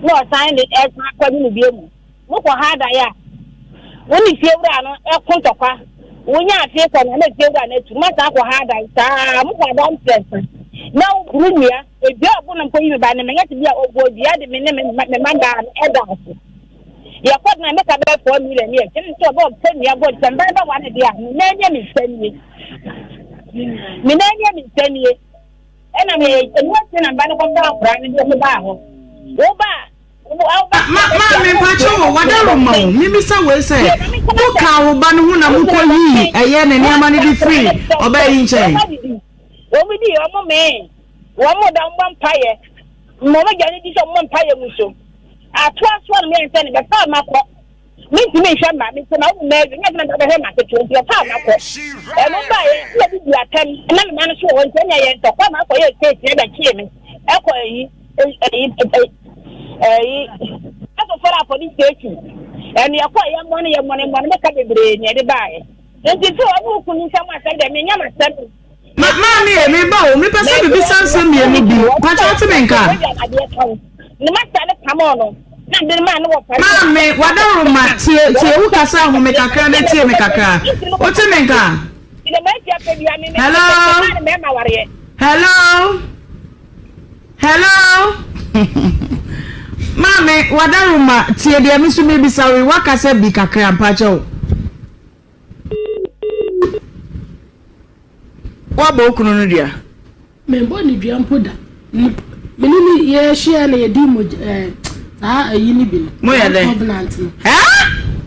Na ɔsan de ɛsan akɔ ne no bie mu. Mokɔ ha dan a, wo ne fiewura no ko ntɔkwa. Wonya afe kɔ no na fiewura no atu. Moasan akɔ ha dan saa ara. Mokɔ adan mprɛnsa na woboro nnua. Edua a ɔbo no mpo yi me ba no, menyɛ te bi a ɔbɔɔ dua de me ne me mma mmaa no ɛda ase. Yɛkɔ dan a meka bɛyɛ 4 million ne akyi no sɛ ɔbɛ ɔpɛ nnua bɔ sɛ mba bɛwa no deɛ a, me nan nie me nsa nie. Me nan nie me nsa nie. Ɛna me ɛnu akyi na mba no kɔfa akwadaa no de ɔmo baa hɔ. Wo ba a Ma maame mpakyɛ wɔ wadaroma o mimisa wei sɛ wo ka wo ba no ho na mokɔ yii ɛyɛ ne nneɛma no de firi ɔbaa yi nkyɛn. Wɔn di wɔn mee wɔn da wɔn bɔ mpaeɛ ma wɔn agya no di sɛ wɔn bɔ mpaeɛ mu so atoa so a na wɔyɛ nsɛ no bɛfa ama kɔ mentumi nhwɛ mma me sɛ ma wo mma awie nyɛ sɛ na bɛhwɛ ma ketewa nti bɛfa ama kɔ ɛno baeɛ na bi di atɛm na me ma no so wɔ hɔ nti ɛnyɛ yɛ ntɔkwa ma akɔyɛ state na ɛbɛkyee me ɛkɔ ayi ɛyi ɛyi ɛfoforo a police station ɛno yɛkɔ yɛ mmɔ no yɛ mmɔ no mmɔ no meka bebree na ɛde baeɛ nti sɛ ɔne wo kunu nsɛm asɛm deɛ menya masɛm. Ma maame yɛ me ba o mepɛ sɛ mebisa nsɛm mmienu bi mpakyɛ wote me nka. Maame wadaroma tie tie wo kasa ahome kakra na tie me kakra wote me nka. Hello hello hello maame wadaroma tie deɛ me nso mebisa wo yi wakasa bi kakra mpakyɛ wo. Woabɔ wo kunu no dua? Memmɔɔ no dua mpo da. Me ne no yɛhyia na yɛdi mogya ɛɛ saa ayi no bi no. Moyɛ dɛn? Covenant no.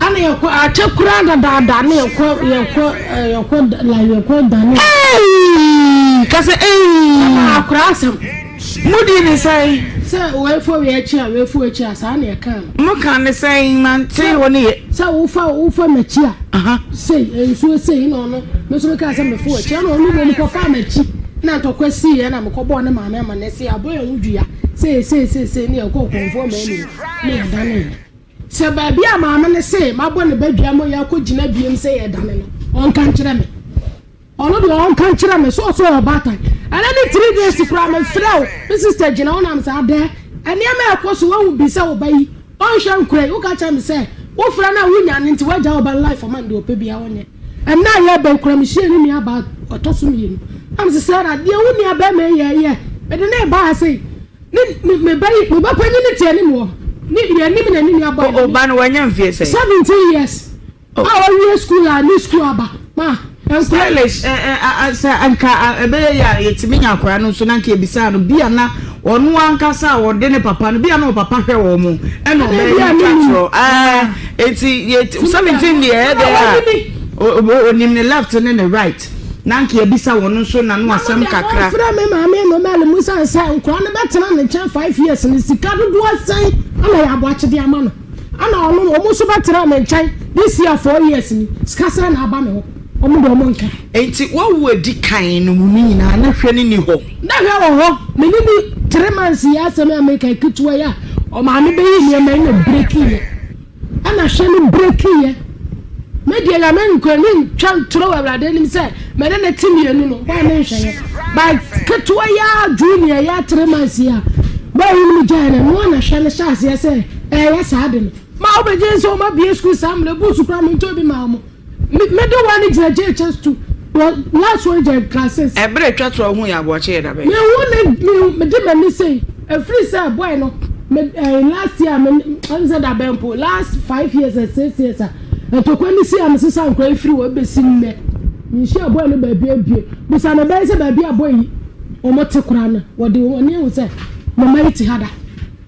Ɛna yɛkɔ akyɛ koraa dadaada na yɛkɔ yɛkɔ yɛkɔ like yɛkɔ dane. Eii kasa eii. Akora asɛm. Mudi ne sɛn? Sɛ weefo wei akyi a weefo akyi a saa na yɛka no. Mo ka ne sɛn mante hɔ ne yɛ. Sɛ wofa wofa m'akyi a sei nsuo sei na ɔno me nso mekaa sɛ mefo akyi ɛna ɔno mmom kɔfaa m'akyi na ntɔkwa siiɛ na mekɔbɔɔ ne maame amanneɛ sɛ yɛabɔ yɛn ho dua sei sei sei sei ne yɛkɔɔ kɔmfoɔ maani hɔ ne yɛdaneeɛ. Sɛ baabi a maame no se mabɔ ne ba dua ma yɛakɔgyina biem sɛ yɛredane no ɔnka nkyerɛ me. Ɔno deɛ ɔnka nkyerɛ me sɛ ɔsɛ ɔyɛ ɔbaatan. Ɛnɛ ne 3 days koraa mefrɛ wo, me sister gyina wo nam sɛ adɛn nneɛma a ɛkɔ so woahu bi sɛ wo ba yi ɔnhwɛ nkora yi woka kyerɛ me sɛ wofrɛ no a wonya no nti woagya wo ba no life ɔma no deɛ ɔpɛ biara ɔnyɛ. Ɛnɛ a yɛreba yi koraa mehyiaa ne nua baa ɔtɔ so mmienu na mese Sarah deɛ wo nua bɛrima yi yɛ yɛ mede ne reba ha sei ne me me ba yi me ba panyin no te anim hɔ ne yɛn anim na ne nua baa O ba no wanya mfie sɛn? 17 years. Oh. A wawie school a ne school aba ma nkora. Stylish ɛ ɛ a sɛ nka ɛbɛyɛ yɛ a yɛtumi nya akora no nso na nka yɛbisaa no bi a na ɔno ankasa a ɔde ne papa no bi a na ɔpapa hwɛ wɔn mo ɛna ɔbɛyɛ ne twa torɔ ɛɛ eti yɛ 17 deɛ ɛdɛ a onim ne left ne ne right na nka yɛbisa wɔn nso na no asɛm kakra. Ɔfrɛ me maame no mɛle mu sane sɛ nkora no bɛtena ne nkyɛn 5 years no sika dodoɔ sɛn ana yɛ aboakyede ama no. Ana ɔno ɔmo nso bɛtena me nkyɛn this year 4 years ni sika sɛn na aba me hɔ ɔmo de ɔmo nka. Nti wawu adi kan no mu no nyinaa na hwɛ no ni hɔ. Na hwɛ wɔ hɔ me ne ni 3 months yi asɛm a meka ketewa yi a ɔmaame bɛyi nneɛma yi na break yɛ ɛna hwɛ no break yɛ me deɛ nyame nkura ne ntwa ntorɔ wɔ Awurade anim sɛ me ne ne te mmienu no bɔɔ ne nhwɛ yɛ but ketewa yi a junior yi a 3 months yi a bɔɔ yi no gyae no ɛno na hwɛ no hyɛ aseɛ sɛ ɛyɛ saa de no ma wobɛgye sɛ ɔma bie sukuu saa mmerɛ buusu koraa mentɔ bi maa mo mede wa no gyina JHS 2 last one gyina class 6. Ɛberɛ atwa to a wohu yɛ aboakye yɛ da bɛn? Mehu ne mede m'ani sei ɛfiri sɛ boy no me last year me ɛm sɛ da bɛn po last 5 years and 6 years a ntɔkwa ne si a mesesa nkora ɛfiri hɔ ɛbɛsi nnɛ menhyia boy no baabi abie bisa no bɛyɛ sɛ baabi a boy yi wɔn te koraa no wɔde wɔn ani ahu sɛ mama yi te ha da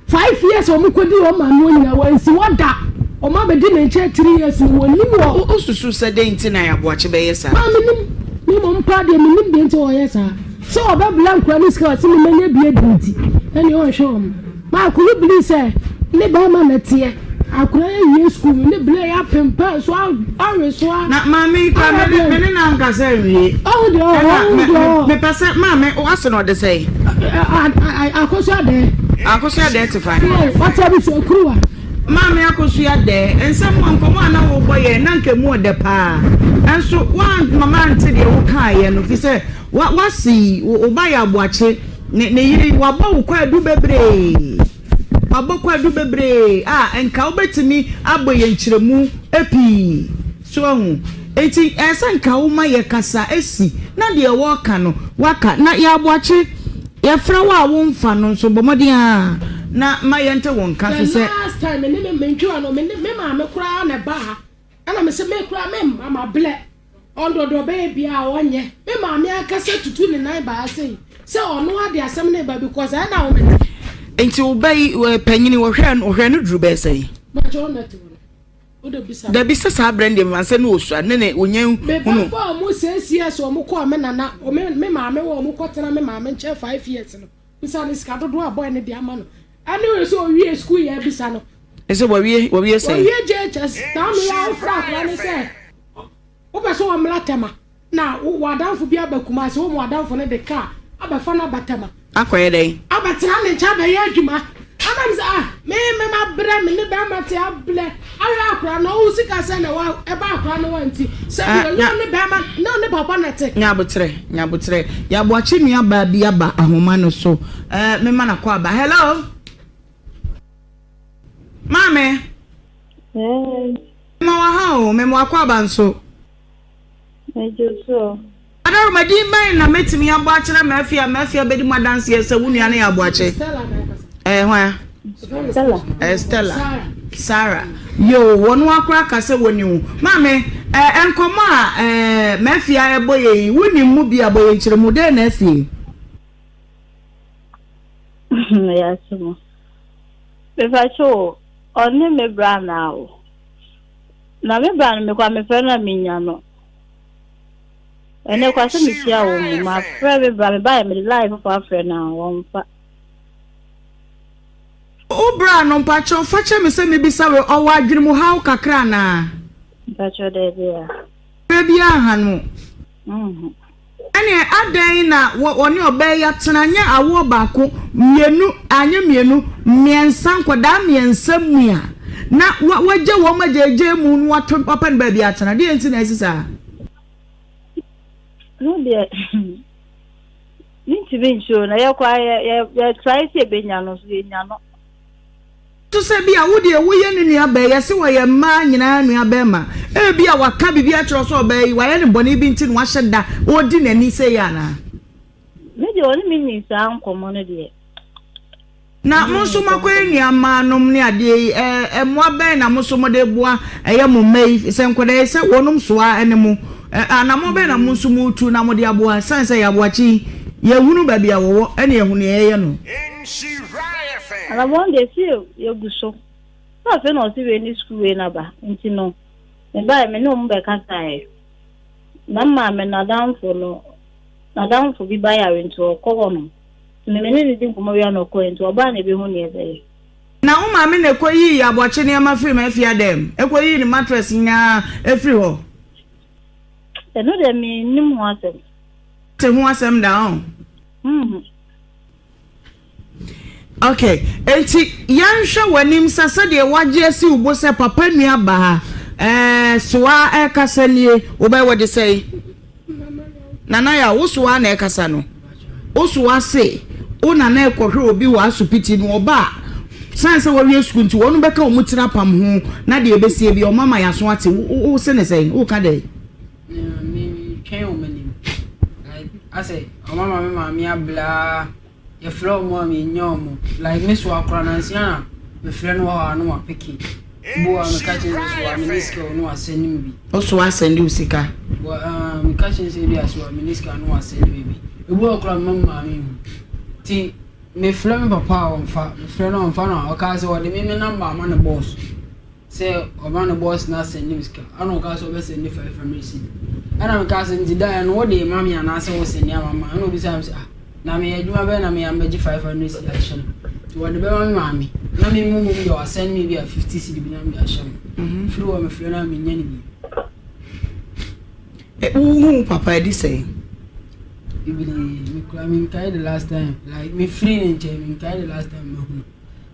5 years a wɔn kɔdi wɔn maame wɔn nyinaa wɔn nsi hɔ da wɔn abɛdi ne nkyɛn 3 years no wɔn nim wɔ. O susu sɛ dɛn nti na aboakye bɛyɛ saa? Maa mi nim mi mɔ mpa deɛ mi nim deɛ nti wɔyɛ saa sɛ ɔbɛbla nkura ne sika ɔsi mi mɛnyɛ bie bi nti ɛne ɔnhwɛ wɔn maa kunu bili sɛ ne bɛrima na teɛ. Akora yi awie sukuu me ne Blair yɛ apempɛn so awe so a. Na maame yi kora me ne me ne na ankasa awie. Ɔho deɛ ɔho Ɛna deɛ ɔho. mepɛ sɛ maame wase na ɔde sɛn. Akosua dɛ. Akosua dɛ te fa. Ɔte abusua kuruwa. Maame Akosua dɛ nsɛm a nkɔmɔ a na wobɔ yɛ na nka emu ɔdɛ paa. Ɛnso woamma mante deɛ wokaeɛ no fi sɛ wase yi wo ba yɛ aboakye ne ne yere wabɔ wo kwaadu bebree. Wabɔ kwaadu bebree a nka wobɛtumi abɔ yɛn nkyerɛmu pii. So wahu? Enti ɛyɛ sɛ nka woma yɛkasa si na deɛ wɔreka no waka. Na yɛ aboakye, yɛfrɛ wo a womfa no nso, bɔ mmɔden ara na ma yɛnte wo nka The fi sɛ. last time me ne me mentwi ano me ne me maame koraa na ɛbaa ha ɛna me se me koraa me mma ma blɛ ɔndɔ deɛ ɔbɛyɛ biara ɔnyɛ me maame ankasa tutu ne nan baa sei sɛ ɔno ade asɛm ne ba because ɛna wo me Nti wo ba yi, panyini, wɔhwɛɛ no, wɔhwɛɛ no duru bɛyɛ sɛn? Makyɛ ɔna te hɔ no. Wode bisa. Dabi sɛ saa berɛ no deɛ mefa sɛ ne ɔsua ne ne ɔnya hunu. Me ba fa ɔmo six years ɔmo kɔɔ me nana me me maame wɔ ɔmo kɔ tena me maame nkyɛn 5 years no bisa no sika dodoɔ a boy no de ama no ɛne wei sɛ ɔwie school yɛ bisa no. Ɛsɛ wawie wawie sɛn. Wawie JHS na ano yɛ awofra akora ne sɛ wopɛ sɛ ɔmmra Tema na w'adamfo bi aba Kumasi wo ma w'adamfo no de kaa abɛfa no aba Tema. Akɔyɛ dɛn? Abɛtena ne nkyɛn abɛyɛ adwuma. Ɛna me sɛ ah me me ma brɛ me ne bɛrima te ablɛ ahwɛ akora no ɔwo sika sɛ na wa ɛba akora no wa nti sɛ bi ɔnyɛ ɔne bɛrima na ɔne papa na te. Nyabotrɛ nyabotrɛ Yaboakye nua baa bi aba ahoma no so ɛɛ me ma no akɔ aba hello maame. Hey. Mema wo aha o mema wakɔ aba nso. Megye so. Adaroma, din bɛn na mɛtumi abɔ akyerɛ Mafia a Mafia bɛdi mu adanseɛ sɛ wo nua no yɛ aboakye? Ɛyɛ hwan? Stella. Ɛyɛ Stella. Sarah. Yoo, wɔn akora ka sɛ wɔni wo. Maame, ɛɛ nkɔmɔ a ɛɛ Mafia ɛbɔ yɛ yi, wonim mu bi a bɔ yɛn nkyerɛmu, dɛn na asie? Yɛ asɛm. Mepakyɛ o, ɔne me bra na o. Na me bra no mekɔ a mefrɛ no a menya no. Ɛnɛ kwa sɛ mehyia wɔ mu mafrɛ me bra mebaeɛ mede line foforɔ afrɛ no a wɔmfa. Wo bra no mpakyɛw fa kyɛ me sɛ mebisa wei ɔwɔ adwene mu haw kakra anaa? Mpakyɛw daabi a. Berɛ biara nha no. Mhm. Ɛneɛ adɛn na wɔne ɔbaa yi atena nyɛ awoɔ baako, mmienu, anyɛ mmienu, mmiɛnsa, nkwadaa mmiɛnsa mu a na wagya wɔn agyaagyaa mu na wato wapɛ no baabi atena, deɛ nti na asi saa? No deɛ mentumi nkyerɛ na yɛkɔ a yɛ yɛ yɛtrae sɛ yɛbɛnya no so yɛnya no. So sɛ bi a wo deɛ woyɛ ne nua bɛɛ, yɛse wɔyɛ mmaa nyinaa nua bɛɛma, ebi a waka biribi akyerɛ wo sɛ ɔbaa yi wayɛ no bɔne bi nti na wahyɛ da ɔredi n'ani sei anaa? Me deɛ ɔne me nni saa nkɔmmɔ no deɛ. Na mo nso moakɔyɛ nua mmaa nom ne adeɛ yi, ɛɛ mmoa bɛn na mo nso mode boa ɛyɛ mo mma yi, sɛ nkwadaa yi sɛ wɔnom soa ne mo, ɛ anammɔn bɛn na mo nso moretu na mode aboa, ɛsiane sɛ yɛaboakye yi, yɛhunu baabi a wɔwɔ ɛne yɛhu deɛ yɛyɛ no. Anammɔn deɛ sɛ yɛgu so, sɛ afei na ɔse wei ne sukuu wei na ba, nti no mebaeɛ me ne wɔn bɛkasaeɛ, na maame n'adamfo no, n'adamfo bi ba yare nti ɔkɔ hɔ nom. Me ne no di nkɔmmɔ wie a na ɔkɔe, nti ɔbaa na ebehu nea ɛbɛyɛ. Na wo maame na ɛkɔyii aboakye nneɛma firii m'afie adan mu, ɛkɔyii ne mattress nyinaa firii hɔ. Ɛno deɛ mennim ho asɛm. Te ho asɛm da ɔn? Mhm. Ok, enti yɛnhwɛ w'anim sɛ sɛdeɛ woagye asi wo bo sɛ papa nua baa ɛɛ soa ɛrekasa nie, wobɛyɛ wɔde sɛn? Nana Yaw, wo soa na ɛkasa no. Wo soa se wo nana rekɔhwɛ obi wɔ asopiti no ɔba a, sane sɛ wawie sukuu nti wɔn bɛka wɔn tiri apam ho na deɛ ɛbɛsie bi ɔma ma yɛaso ate. Wo se ne sɛn? Woka dɛn? Metwɛn wɔn anim. Like asɛ wɔn ama me maame ablaa. Yɛfrɛ wɔn a mennya wɔn. Like me soa koraa nansa na mefrɛ no wɔ hɔ a na wapeke. Bi wɔ hɔ a meka kyerɛ no sɛ soa menni sika o na wasɛnde me bi. Wo soa asɛnde wo sika? Wɔ ah meka kyerɛ no sɛ ebi a soa menni sika na wasɛnde me bi. Ebi wɔ hɔ koraa mema me maame nhu. Nti mefrɛ me papa a ɔmfa, mefrɛ no a ɔmfa na ɔkaa sɛ ɔde me me number ama ne boss. Sɛ ɔma no bɔs na sɛnde me sika ɛna ɔkaa sɛ ɔbɛsɛnde 500 cedi ɛna mekaa sɛ nti da ɛno wode ma me anaasɛ wo sɛnde ama ma ɛna obisaa me sɛ ah na meyɛ adwuma bɛn na meyɛ ambɛgye 500 cedi ahyɛ no nti wɔde bɛma me maame. Na me mu mmom deɛ wasɛn me bi a 50 cedi bi na mede ahyɛ no. Firi hɔ mefrɛ no a mennya no bio. Wohu wo papa adi sɛn? Bebree, me koraa menkae the last time like mefiri ne nkyɛn menkae the last time mahu no.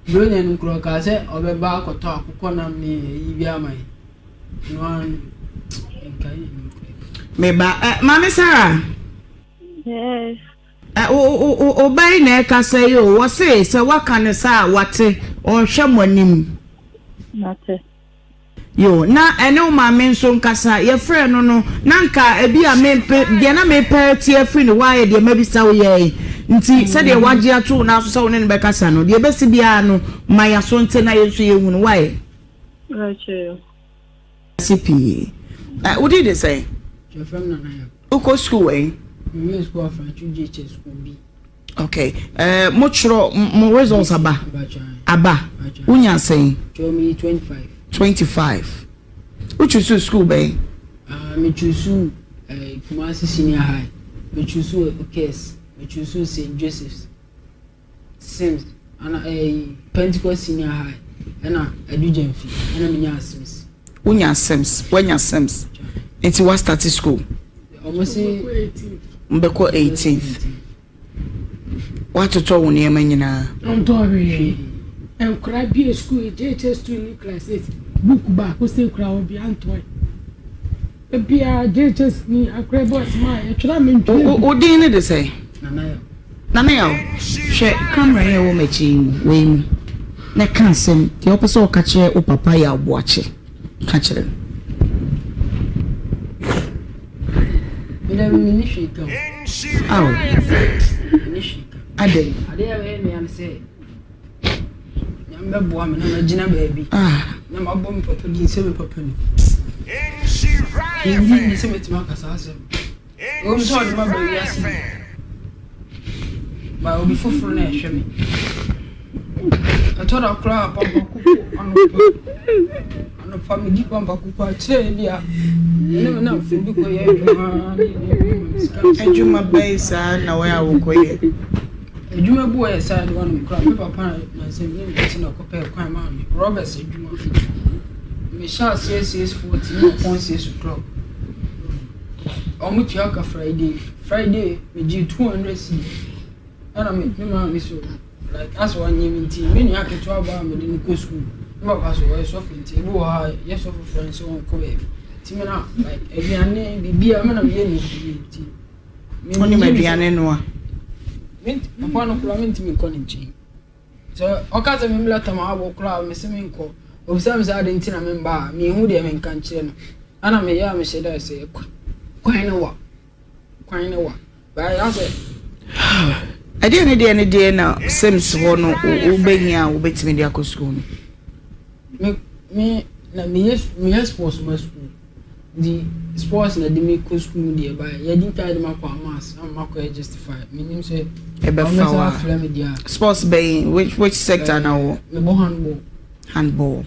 Buronya no koraa ɔkaa sɛ ɔbɛba akɔtɔ akokɔ nam ne ayi bi ama yɛn. Ɛno ara no menkae n'anim koraa. Meba eh, Maame Sarah. Yes. Eh, wo ba yi na ɛkasa yi o, wɔse sɛ woaka no saa a wate, ɔrehwɛ mo anim. Mate. Yoo, na ɛne wo maame nso nkasa. Yɛfrɛɛ no no, na nka ebi a me, deɛ na mepɛ atie afiri ne hɔ ara yɛ deɛ mabisa wo yɛ yi. Nti sɛdeɛ wagye ato wo nan so sɛ wo ne no bɛkasa no, deɛ ɛbɛsi biara no, ma yɛaso nte na yɛn nso yɛnhunu. Wai? Okay. Ase pii. Ɛ, wo din de sɛn? Yɛfrɛ me Nana Yaw. Wokɔ sukuu wɛn? Mewie sukuu Afrancho JHS sukuu B. Okay. Eh, mo twerɛ mo results aba? Aba. Wonya sɛn? Twerɛ me 25. 25. Wo choose school bɛn? Uh, me choose uh, Kumasi Senior High. Me choose Okes. Me choose St. Joseph's. Sims. Ana eh, Pentecost Senior High. Ɛna Adu Gyamfi. Ɛna menya Sims. Wonya Sims. Woanya Sims. Nti wa start school? Ɔmo se Mbɛkɔ 18th. Woatotɔ wo nneɛma nyinaa? Ɔntɔɔ hwee. Nkwadaa bue sukuu yi, JHS 2 ne class 8, book baako sei koraa obiara ntɔe. Ebiara JHS ni akora bi ɔsoma a yɛtwerɛ a mentwerɛ bi. Wo din ne de sɛn? Nana Yaw. Nana Yaw, hwɛ camera yi a ɛwɔ m'akyi yi mu, wei mu, na ka asɛm deɛ wopɛ sɛ woka kyerɛ wo papa Yaw Boakye. Ka kyerɛ no. Mede menni hwee ka o. Ao. Menni hwee ka. Adɛn? Adeɛ a ɛyɛ mea ne sɛ Nyame bɛboa me na magyina baabi ah. na mabɔ me papa din sɛ me papa ni. Menni nni sɛ mɛtumi aka saa asɛm. Ɛwom sɛ ɔde m'aba wiase bi, ba obi foforo na ɛhwɛ me. Ɛtɔ da koraa a pampa koko anɔpa anɔpa medi pampa koko akyerɛ bi a ɛne me namfo bi kɔyɛ adwuma ne ɛde sika. Adwuma bɛn saa na wɔyɛ a wokɔyɛ? Adwuma bi wɔ yɛ side hɔnom koraa me papa na nsɛm ne me ti na ɔkɔpɛɛ kwan maa me Roberts adwuma. Mehyɛ aseɛ 6:40 ne ɔpɔn 6 o'clock. Ɔmo tua ka Friday, Friday me gyee 200 cedis ɛna me me maame so like asɛ wanyɛ me nti me nua ketewa baa me de no kɔ sukuu me papa so ɔyɛ sɔfo nti ebi wɔ hɔ a yɛ sɔfo frɛ no sɛ ɔnkɔ baabi nti me na like aduane biribiara me na meyɛ ne fie nti me Wonim aduane noa? Me papa no koraa mentumi nkɔ ne nkyɛn. Sɛ ɔka sɛ memmra Tamaabo koraa a, mese menkɔ. Ɔbisa me sɛ adɛn nti na memba a, menhu deɛ menka nkyerɛ no. Ɛna meyɛ a mehyɛ da sɛ kwan no wa. Kwan no wa. Baayɛ asɛ. Ɛdeɛ ne deɛ ne deɛ na Sims hɔ no wobɛhia a wobɛtumi de akɔ sukuu no? Me me na meyɛ meyɛ sports ma sukuu. Nti sports na ɛde me kɔ sukuu mu deɛ ba yɛdi nkan de makɔ amas ama makɔ yɛ justify menim sɛ ɛbɛfa wa afrɛ me deɛ a. Sports bɛn which which sector na wɔ? Mebɔ handball. Handball.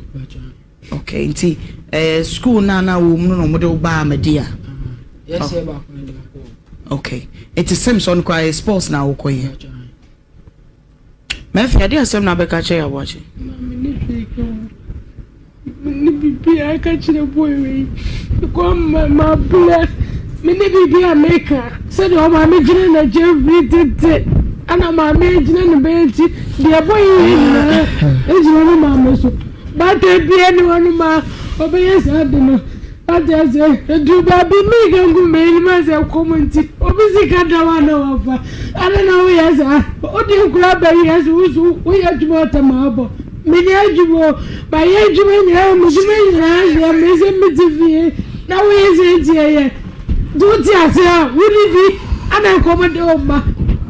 Okay nti eh, school na na wɔ mu no na wɔde wo baa Ahmadiyya. Yɛsɛ oh. baako na de makɔ. Okay nti Sims ɔno koraa yɛ sports na wokɔ yɛ. Murphy, ɛdeɛn asɛm na wobɛka akyerɛ Yaboakye? Na menni hwee ka o. Menni biribiara ka kyerɛ boy wei. Because ma mabrɛ. Menni biribiara meka. Sɛdeɛ ɔmaame gyina n'akyi afiri tete. Ɛna maame gyina ne ba akyi. Deɛ boy yi yɛ nyinaa gyina ne maame so. Baatan biara nni hɔnom a ɔbɛyɛ saa ade no. Wate aseɛ? Ɛduru baabi milk ngu m'anim asɛ kɔm nti obi sika da hɔ a na wafa. Adɛn na woyɛ saa? Wode nkwadaa ba wiase wo so woyɛ adwuma ɔtɛm abɔ. Menyɛ adwuma o, mayɛ adwuma nyinaa m'adwuma nyinaa hwɛ me sɛ mete fie na woyɛ sɛ nti ɛyɛ. Nti wote aseɛ a wodidi ana ɛkɔm de wo mma.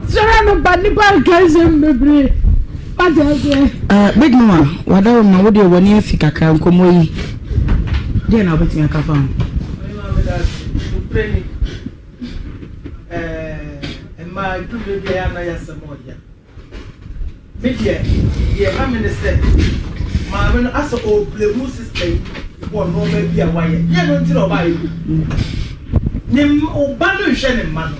Sɔre anɔpa nnipa nka nsɛm bebree. Wate aseɛ? Uh, Big Mama, wadaroma wo deɛ w'ani afi kakra nkɔmmɔ yi. Deɛ na wobɛtumi aka fa ho? Nokorɛ ni, ɛɛ, mmaa ɛduru berɛ bi a ɛyɛ a na yɛ asɛm ɔya. Me deɛ, deɛ ɛha me ne sɛ, maame no asɛ ɔreblame sister yi wɔ nneɛma bi a wayɛ. Nyɛ ɛno nti na ɔbaeɛ o. Ne mma, ɔba no nhwɛ ne mma no.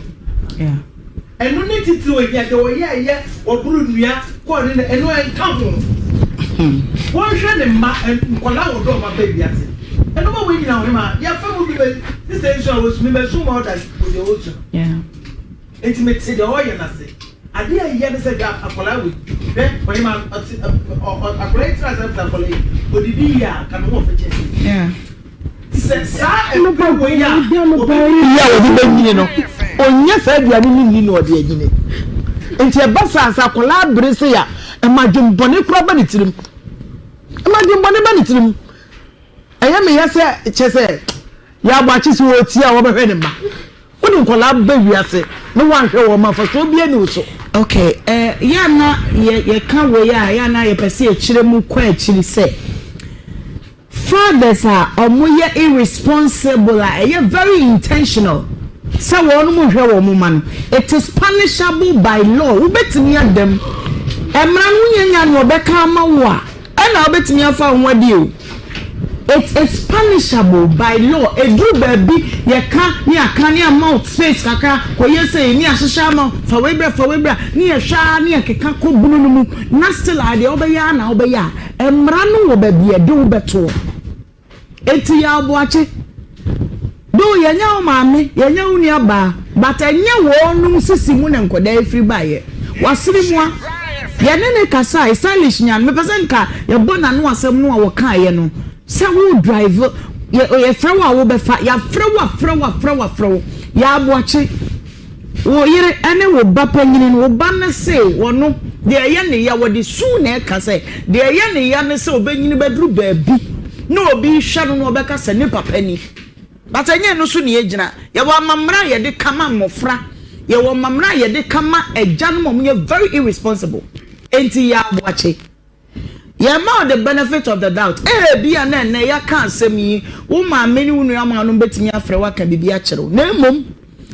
Ɛno ne titiriw a ehia. Deɛ ɔyɛeɛ, wɔboro nnua kɔɔ ne na, ɛno ɛnka ho. Wɔnhwɛ ne mma, nkwadaa a wɔdɔ wɔn aba wiase. Nnoɔma wei nyinaa ɔhemaa, yɛafa mu bi bɛ, sista yi nso a ɔsu, me masu more than deɛ ɔresu no. Enti mete deɛ ɔreyɛ no ase. Adeɛ a ɛyɛ ne sɛ hwɛ akwadaa wei, hwɛ ɔhemaa, ɔte, ɔ, ɔ, akwadaa yi tena ase na akwadaa yi, ɔdidi yie a, ka ne ho ɔfɛ kyɛn sei. Sɛ saa ɛberɛ wei a ɔbɛnyini. Yi a ɔde bɛnyini no, ɔnnya saa aduane no nni na ɔde anyini. Nti ɛba saa sɛ akwadaa bere sei a, ɛma adwemmɔne koraa ba ne tirim. Ɛma adwemmɔne ba ne tirim. Ɛyɛ me ya sɛ kyɛ sɛ yɛabɔ akye sɛ ɔretie a wɔbɛhwɛ ne mma. Wode nkwadaa ba wiase na woanhwɛ wɔn ma mfasoɔ biara nni wo so. Okay, eh, yɛ a na yɛ yɛka wei a, yɛ a na yɛpɛ sɛ yɛkyerɛ mu kɔ akyiri sɛ Fathers a wɔyɛ irresponsible a ɛyɛ very intentional sɛ wɔn nhwɛ wɔn mma no, it is punishable by law. Wobɛtumi ada mu. Mmara no wonya nya nea ɔbɛka ama wo a, ɛna wobɛtumi afa wo ho adi o. It is punishable by law. Ɛduru baabi yɛka ne yɛaka ne ama wo space kakra kɔyɛ sei ne yɛahyehyɛ ama wo, fa wei bra, fa wei bra, ne yɛhwɛ ara ne yɛkeka kɔ bunu no mu na still a deɛ wobɛyɛ ara na wobɛyɛ a, Mmara no wɔ baabi a ɛde wo bɛtoɔ. Enti Yaw Boakye, though yɛnyɛ wo maame, yɛnyɛ wo nua baa, but ɛnyɛ wɔnom sisi mu na nkwadaa yi firi baeɛ. Wasere mua. Yɛne no kasae, stylish nyan, mepɛ sɛ nka yɛbɔ n'ano asɛm no a wɔkaeɛ no, sɛ wo drive, yɛ, yɛfrɛ wo a wobɛfa, yɛafrɛ wo afrɛ wo afrɛ wo afrɛ wo. Yaw Boakye. Wo yere ne wo ba panyini no, wo ba no se ɔno, deɛ ɛyɛ ne ya, wɔde su na ɛka sɛ, deɛ ɛyɛ ne ya ne sɛ ɔbɛnyini bɛduru baabi na obi rehwɛ no na ɔbɛka sɛ ne papa ni. But ɛnyɛ ɛno so na yɛgyina. Yɛwɔ amammerɛ a yɛde ka ma mmɔfra, yɛwɔ amammerɛ a yɛde ka ma agyanom a wɔyɛ very irresponsible. Enti yɛ aboakye. Yɛma wo the benefit of the doubt. Ebia na ɛnnɛ yɛaka asɛm yi, wo maame ne wo nuammaa bɛtumi afrɛ wo aka biribi akyerɛ wo. Na mmom,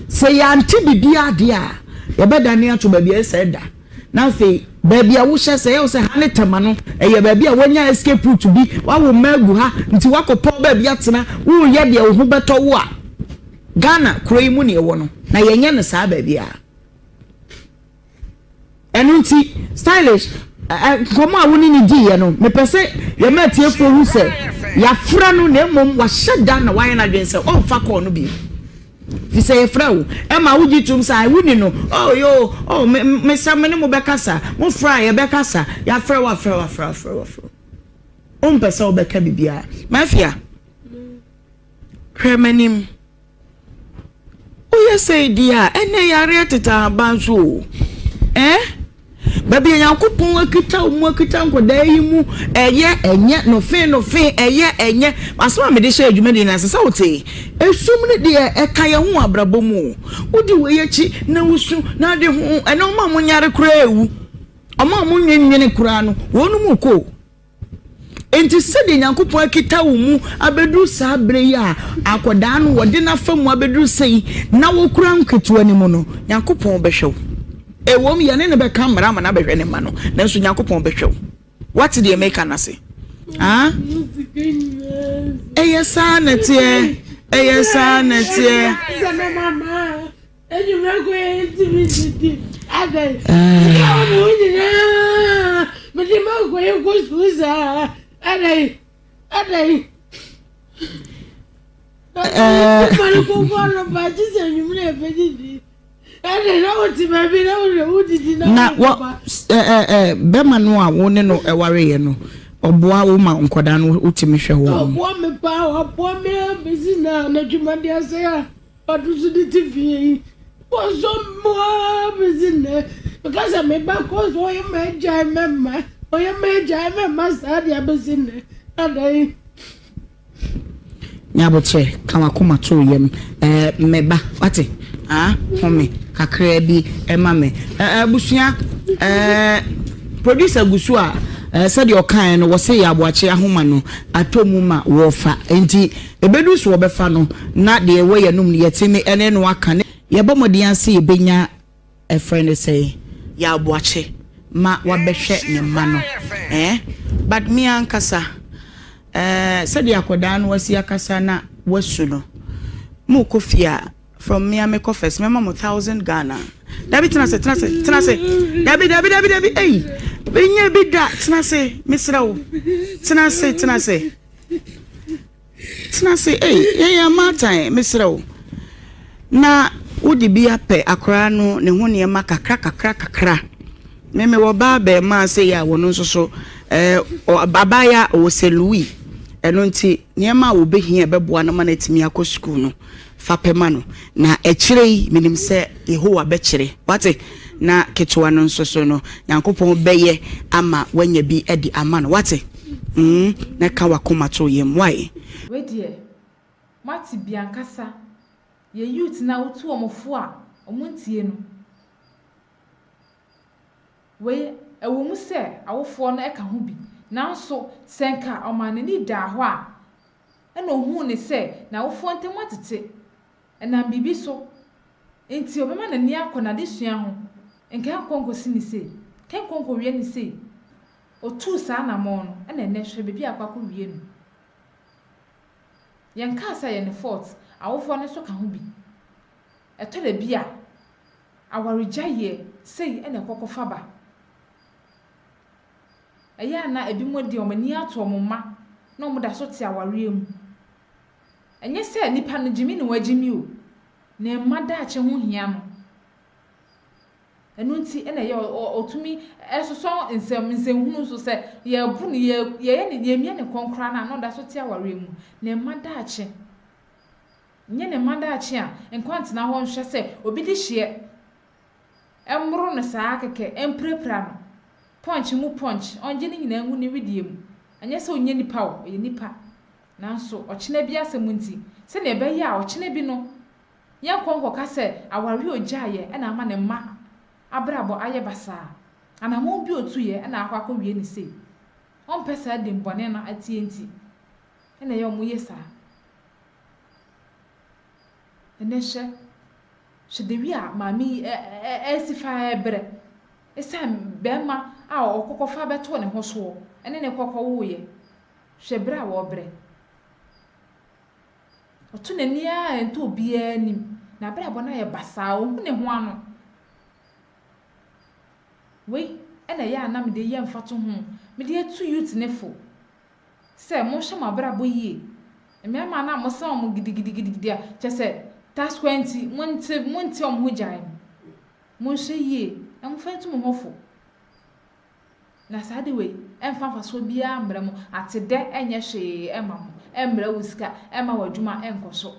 sɛ yɛante biribiara deɛ a, yɛbɛdane ato baabi a ɛsɛ sɛ ɛda. Na afei, baabi a wohyɛ, sɛ ɛyɛ wo sɛ ha ne Tema no, ɛyɛ baabi a woanya escape route bi, woawo mma agu ha, nti woakɔpɔw baabi atena, woreyɛ deɛ wo ho bɛtɔ wo a, Ghana kuro yi mu na yɛwɔ no, na yɛnyɛ no saa baabiara. Ɛno nti, Stylish, nkɔmmɔ a wo ne no diiɛ no, mepɛ sɛ yɛma atiefoɔ hu sɛ yɛafrɛ no na mmom wahyɛ da na wayɛ n'adwene sɛ ɔmfa kɔɔ no bio. Fi sɛ yɛfrɛ wo, ɛma wogye tom sɛ ae woni no, oh yoo, oh me, mesɛ me ne mo bɛkasa, mofrɛ a yɛbɛkasa, yɛafrɛ wo, afrɛ wo, afrɛ wo, afrɛ wo, afrɛ wo. Wompɛ sɛ wobɛka biribiara. Mafia, hwɛ m'anim. Woyɛ sei deɛ a, ɛnɛ yareɛ tete ahaban so o. Eh? Baabi a Nyankopɔn akita wo mu akita nkwadaa yi mu, ɛyɛ, ɛnyɛ, nofe, nofe, ɛyɛ, ɛnyɛ. Asɛm a mede hyɛ adwuma di no ase sɛ wotee. Esum no deɛ, ɛka yɛn ho wɔ abrabɔ mu o. Wodi wei akyi na wosu na ade ho, ɛnɛ wɔn a wɔnyare koraa ewu. Wɔn a wɔnnwennwene koraa no, wɔn mu kɔ o. Enti sɛdeɛ Nyankopɔn akita wo mu abɛduru saa berɛ yi a akwadaa no wɔde no afa mu abɛduru sei na wokura nketewa no mu no, Nyankopɔn bɛhwɛ wo. Ɛwom, yɛne no bɛka mmara ama no abɛhwɛ ne mma no, nanso Nyankopɔn bɛhwɛ wo. Woate deɛ meka no ase? Ah? Ɛyɛ saa na ɛteɛ. Ɛyɛ saa na ɛteɛ. Enyimire ko yɛ ntumi didi adɛn sika wɔ me ho nyinaa mede ma nkɔyɛ kɔ sukuu saa adɛn adɛn ɛɛ kɔkɔ anɔpa gye sɛ enyimire ɛbɛ didi adɛn na wote baabi na wode wodidi na na wɔ ɛɛ ɛɛ bɛma no a wo ne no ɛwareɛ no ɔboa wo ma nkɔdaa no wotumi hwɛ wɔn. Ɔboa me paa ɔboa me abɛsi na n'adwuma de asɛe a. Ɔno nso de te fie yi. Wɔsɔ mu ara bɛsi nnɛ. Meka sɛ me ba kɔ so ɔyɛ m'agyae mɛmma. Ɔyɛ m'agyae mɛmma saa de abɛsi nnɛ. Adɛn? Nyabotrɛ, ka w'akoma to wo yam. Ɛɛ, me ba, wate? Ah, home kakraa bi ma me. Ɛɛ, abusua, ɛɛ, producer gu so a, ɛɛ, sɛdeɛ ɔkaeɛ no, wɔse yɛ aboakye ahoma no atɔ mu ma wɔfa. Enti, Ɛbɛduru sɛ wɔbɛfa no, na deɛ ɛwɔ yɛn anom no yɛatumi ne no aka. Yɛbɔ mmɔden ara sɛ yɛbɛnya, ɛfrɛ no sɛn, Yaw Boakye ma wabɛhwɛ ne mma no eh, but me ankasa eh, sɛdeɛ akwadaa no asi akasa na wasu no, mokɔ fie a, From me a me kɔ first mɛma mo thousand Ghana. Dabi tena se tena se tena se. Dabi dabi dabi dabi ei. Menyɛ bi da. Tena ase, mesrɛ wo. Tena ase, tena ase. Tena ase, ei, yɛn yɛ mmaatan, mesrɛ wo. Na wode bi apɛ akwaraa no ne ho nneɛma kakra kakra kakra. Me mewɔ ba abarimaa sei a wɔno nso so eh, abaayewa ɔwɔ St. Louis. Ɛno nti nneɛma a wɔbɛhia ɛbɛboa no ma no atumi akɔ sukuu no, fa pɛ ma no. Na akyire yi menim sɛ Yehowa bɛkyerɛ. Wate? Na ketewa no nso so no, Nyankopɔn bɛyɛ ama wanya bi de ama no. Wate? Mm, na ka w'akoma to yam. Why? Wei deɛ moate bi ankasa, yɛ youth no a wotu wɔn fo a wɔn ntie no. Wei, ɛwɔ mu sɛ awofoɔ no ka ho bi, nanso sɛ nka ɔmaa n'ani daa hɔ a, ɛna ɔhuu no sɛ n'awofoɔ ntam atete, ɛnam biribi so nti ɔbɛma n'ani akɔ n'adesua ho, nka ɛnkɔ nkɔsi no sei, nka ɛnkɔ nkɔwie no sei. Ɔtuu saa anammɔn no, ɛna ɛnnɛ hwɛ baabi a akɔ akɔwie no. Yɛnkaa sɛ ɛyɛ ne fault, awofoɔ no nso ka ho bi. Ɛtɔ da bi a, awaregyaeɛ sei na ɛkɔ kɔfa ba. Ɛyɛ a na ebinom de wɔn ani ato wɔn mma na wɔda so te awareɛ mu. Ɛnyɛ sɛ nipa no gyimi na wagyimi o, ne mma daakye ho hia no. Ɛno nti na ɛyɛ ɔtumi sosɔ nsɛm nsɛnhunu so sɛ yɛbu no yɛyɛ ne yɛmia ne kɔn koraa no a na ɔda so te awareɛ mu. Ne mma daakye. Nyɛ ne mma daakye a, nkwa ntena hɔ nhwɛ sɛ obi de hyeɛ mmoro no saa kɛkɛ, mpirapira no, punch mu punch, ɔngye ne nyinaa ngu ne wedeɛ mu. Ɛnyɛ sɛ ɔnyɛ nipa o, ɔyɛ nipa. Nanso ɔkyena bi asɛm nti, sɛdeɛ ɛbɛyɛ a ɔkyena bi no, yɛnkɔ nkɔka sɛ awareɛ a ɔgyaeɛ na ama ne mma abrabɔ ayɛ basaa. Anammɔn bi a ɔtuiɛ na akɔ akɔwie no sei. Ɔmpɛ saa dimmɔne no atie nti na ɛyɛ a wɔyɛ saa. Ɛnnɛ hwɛ, hwɛ the way a maame yi resi fa rebrɛ ɛsiane barima a ɔkɔkɔfa bɛtoo ne ho soɔ ne ne kɔkɔwoeɛ. Hwɛ brɛ a wɔrebrɛ. Ɔto n'ani ara a ɛntɔ obiara anim. N'abrabɔ no ayɛ basaa, ɔnhu ne ho ano. Wei na ɛyɛ a na mede yɛ mfatoho, mede atu youth no fo. sɛ monhwɛ mo abrabɔ yie. Mmarima no a mosan wɔn gidigidigidi a, kyerɛ sɛ taskwa nti monte monte wɔn ho gyae no, monhwɛ yie na momfa ntu mo ho fo. Na saa ade wei ɛmfa mfasoɔ biara mmrɛ mo, atedɛ ɛnyɛ hwee ɛmma mo, ɛmmrɛ wo sika, ɛmma w'adwuma ɛnkɔ so.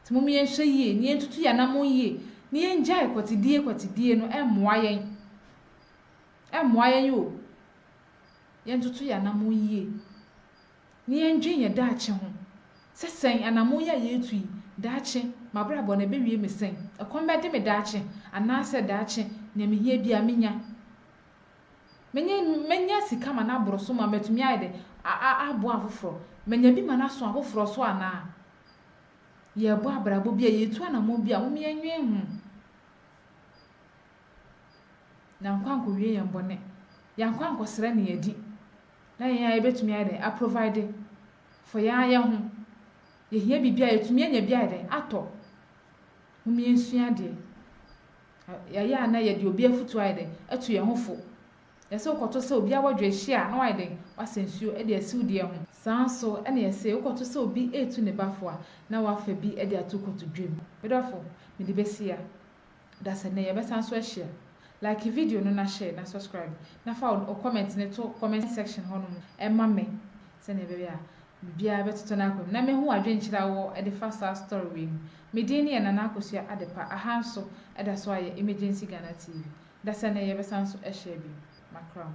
Nti mom yɛnhwɛ yie na yɛntutu yɛn anammɔn yie na yɛngyae kwatidie kwatidie no ɛmmoa yɛn, ɛmmoa yɛn o. yɛntoto yɛn anammɔn yie, na yɛndwen yɛn daakye ho sɛ sɛn anammɔn yi a yɛretu yi, daakye m'abrabɔ no ɛbɛwie me sɛn? Ɛkɔm bɛde me daakye anaasɛ daakye nea mehia biara menya? Menya mɛnya sika ma no aboro so ma matumi ayɛ dɛn aboa afoforɔ? Manya bi ma no aso afoforɔ so anaa? Yɛrebɔ abrabɔ bi a yɛretu anammɔn bi a, mom yɛnnwen ho. Yɛankɔ ankɔwie yɛn bɔne. Yɛankɔ ankɔsrɛ nea adi na yɛn ara yɛbɛtumi ayɛ dɛn? Aprovide for yɛn ara yɛn ho. Yɛhia biribi a, yɛtumi anya bi ayɛ dɛn? Atɔ. Mom yɛnsua adeɛ. Yɛayɛ a na yɛde obi afotuo ayɛ dɛn? Atu yɛn ho fo. Yɛsɛ wokɔto sɛ obi awɔdwe hye a, na wayɛ dɛn? Wasɛ nsuo de asi wo deɛ ho. Saa nso na yɛse wokɔto sɛ obi retu ne ba fo a, na wafa bi de ato kotodwe mu. Me dɔfo, mede bɛsi ha. Da sɛ nnɛ yɛbɛsan so ahyia. Like video no na share na subscribe na fa wo comment no to comment section hɔ nom ma me sɛnea ɛbɛyɛ a biribiara bɛtotɔ n'akwan mu na mɛhu w'adwenkyerɛ a wowɔ de fa saa story wei ho. Me din ne yɛ Nana Akosua Adepa, aha nso ɛda so ayɛ Emergency Ghana TV. Da sɛ nnɛ yɛbɛsan so ahyia bio. Makra mo.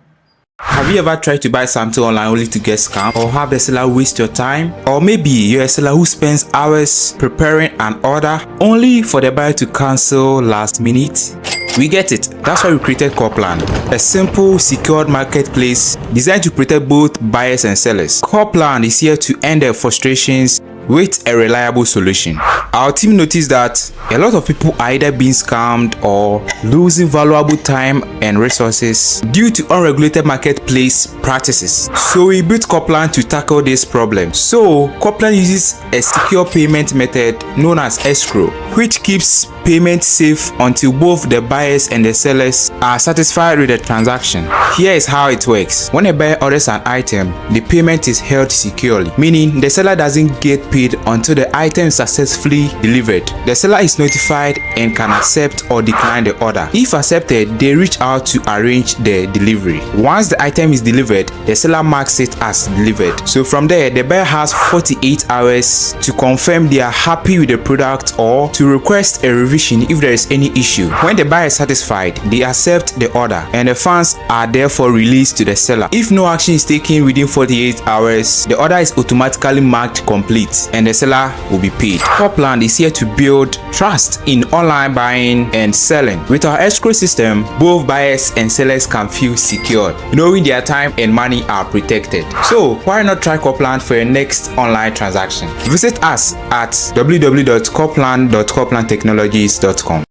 Have you ever tried to buy something online only to get scammed or have the seller waste your time? Or maybe you're a seller who spends hours preparing an order only for the buyer to cancel last minute? We get it. That's why we created Corplan, a simple, secured marketplace designed to protect both buyers and sellers. Corplan is here to end their frustrations with a reliable solution. Our team noticed that a lot of people are either being scammed or losing valuable time and resources due to unregulated marketplace practices. So we built Coplan to tackle this problem. So Coplan uses a secure payment method known as escrow, which keeps payment safe until both the buyers and the sellers are satisfied with the transaction. Here is how it works. When a buyer orders an item, the payment is held securely, meaning the seller doesn't get paid until the item is successfully delivered. The seller is notified and can accept or decline the order. If accepted, they reach out to arrange the delivery. Once the item is delivered, the seller marks it as delivered. So from there, the buyer has 48 hours to confirm they are happy with the product or to request a revision if there is any issue. When the buyer is satisfied, they accept the order and the funds are therefore released to the seller. If no action is taken within 48 hours, the order is automatically marked complete and the seller will be paid. Copland is here to build trust in online buying and selling. With our escrow system, both buyers and sellers can feel secure, knowing their time and money are protected. So why not try Copland for your next online transaction? Visit us at www.copland.coplandtechnologies.com.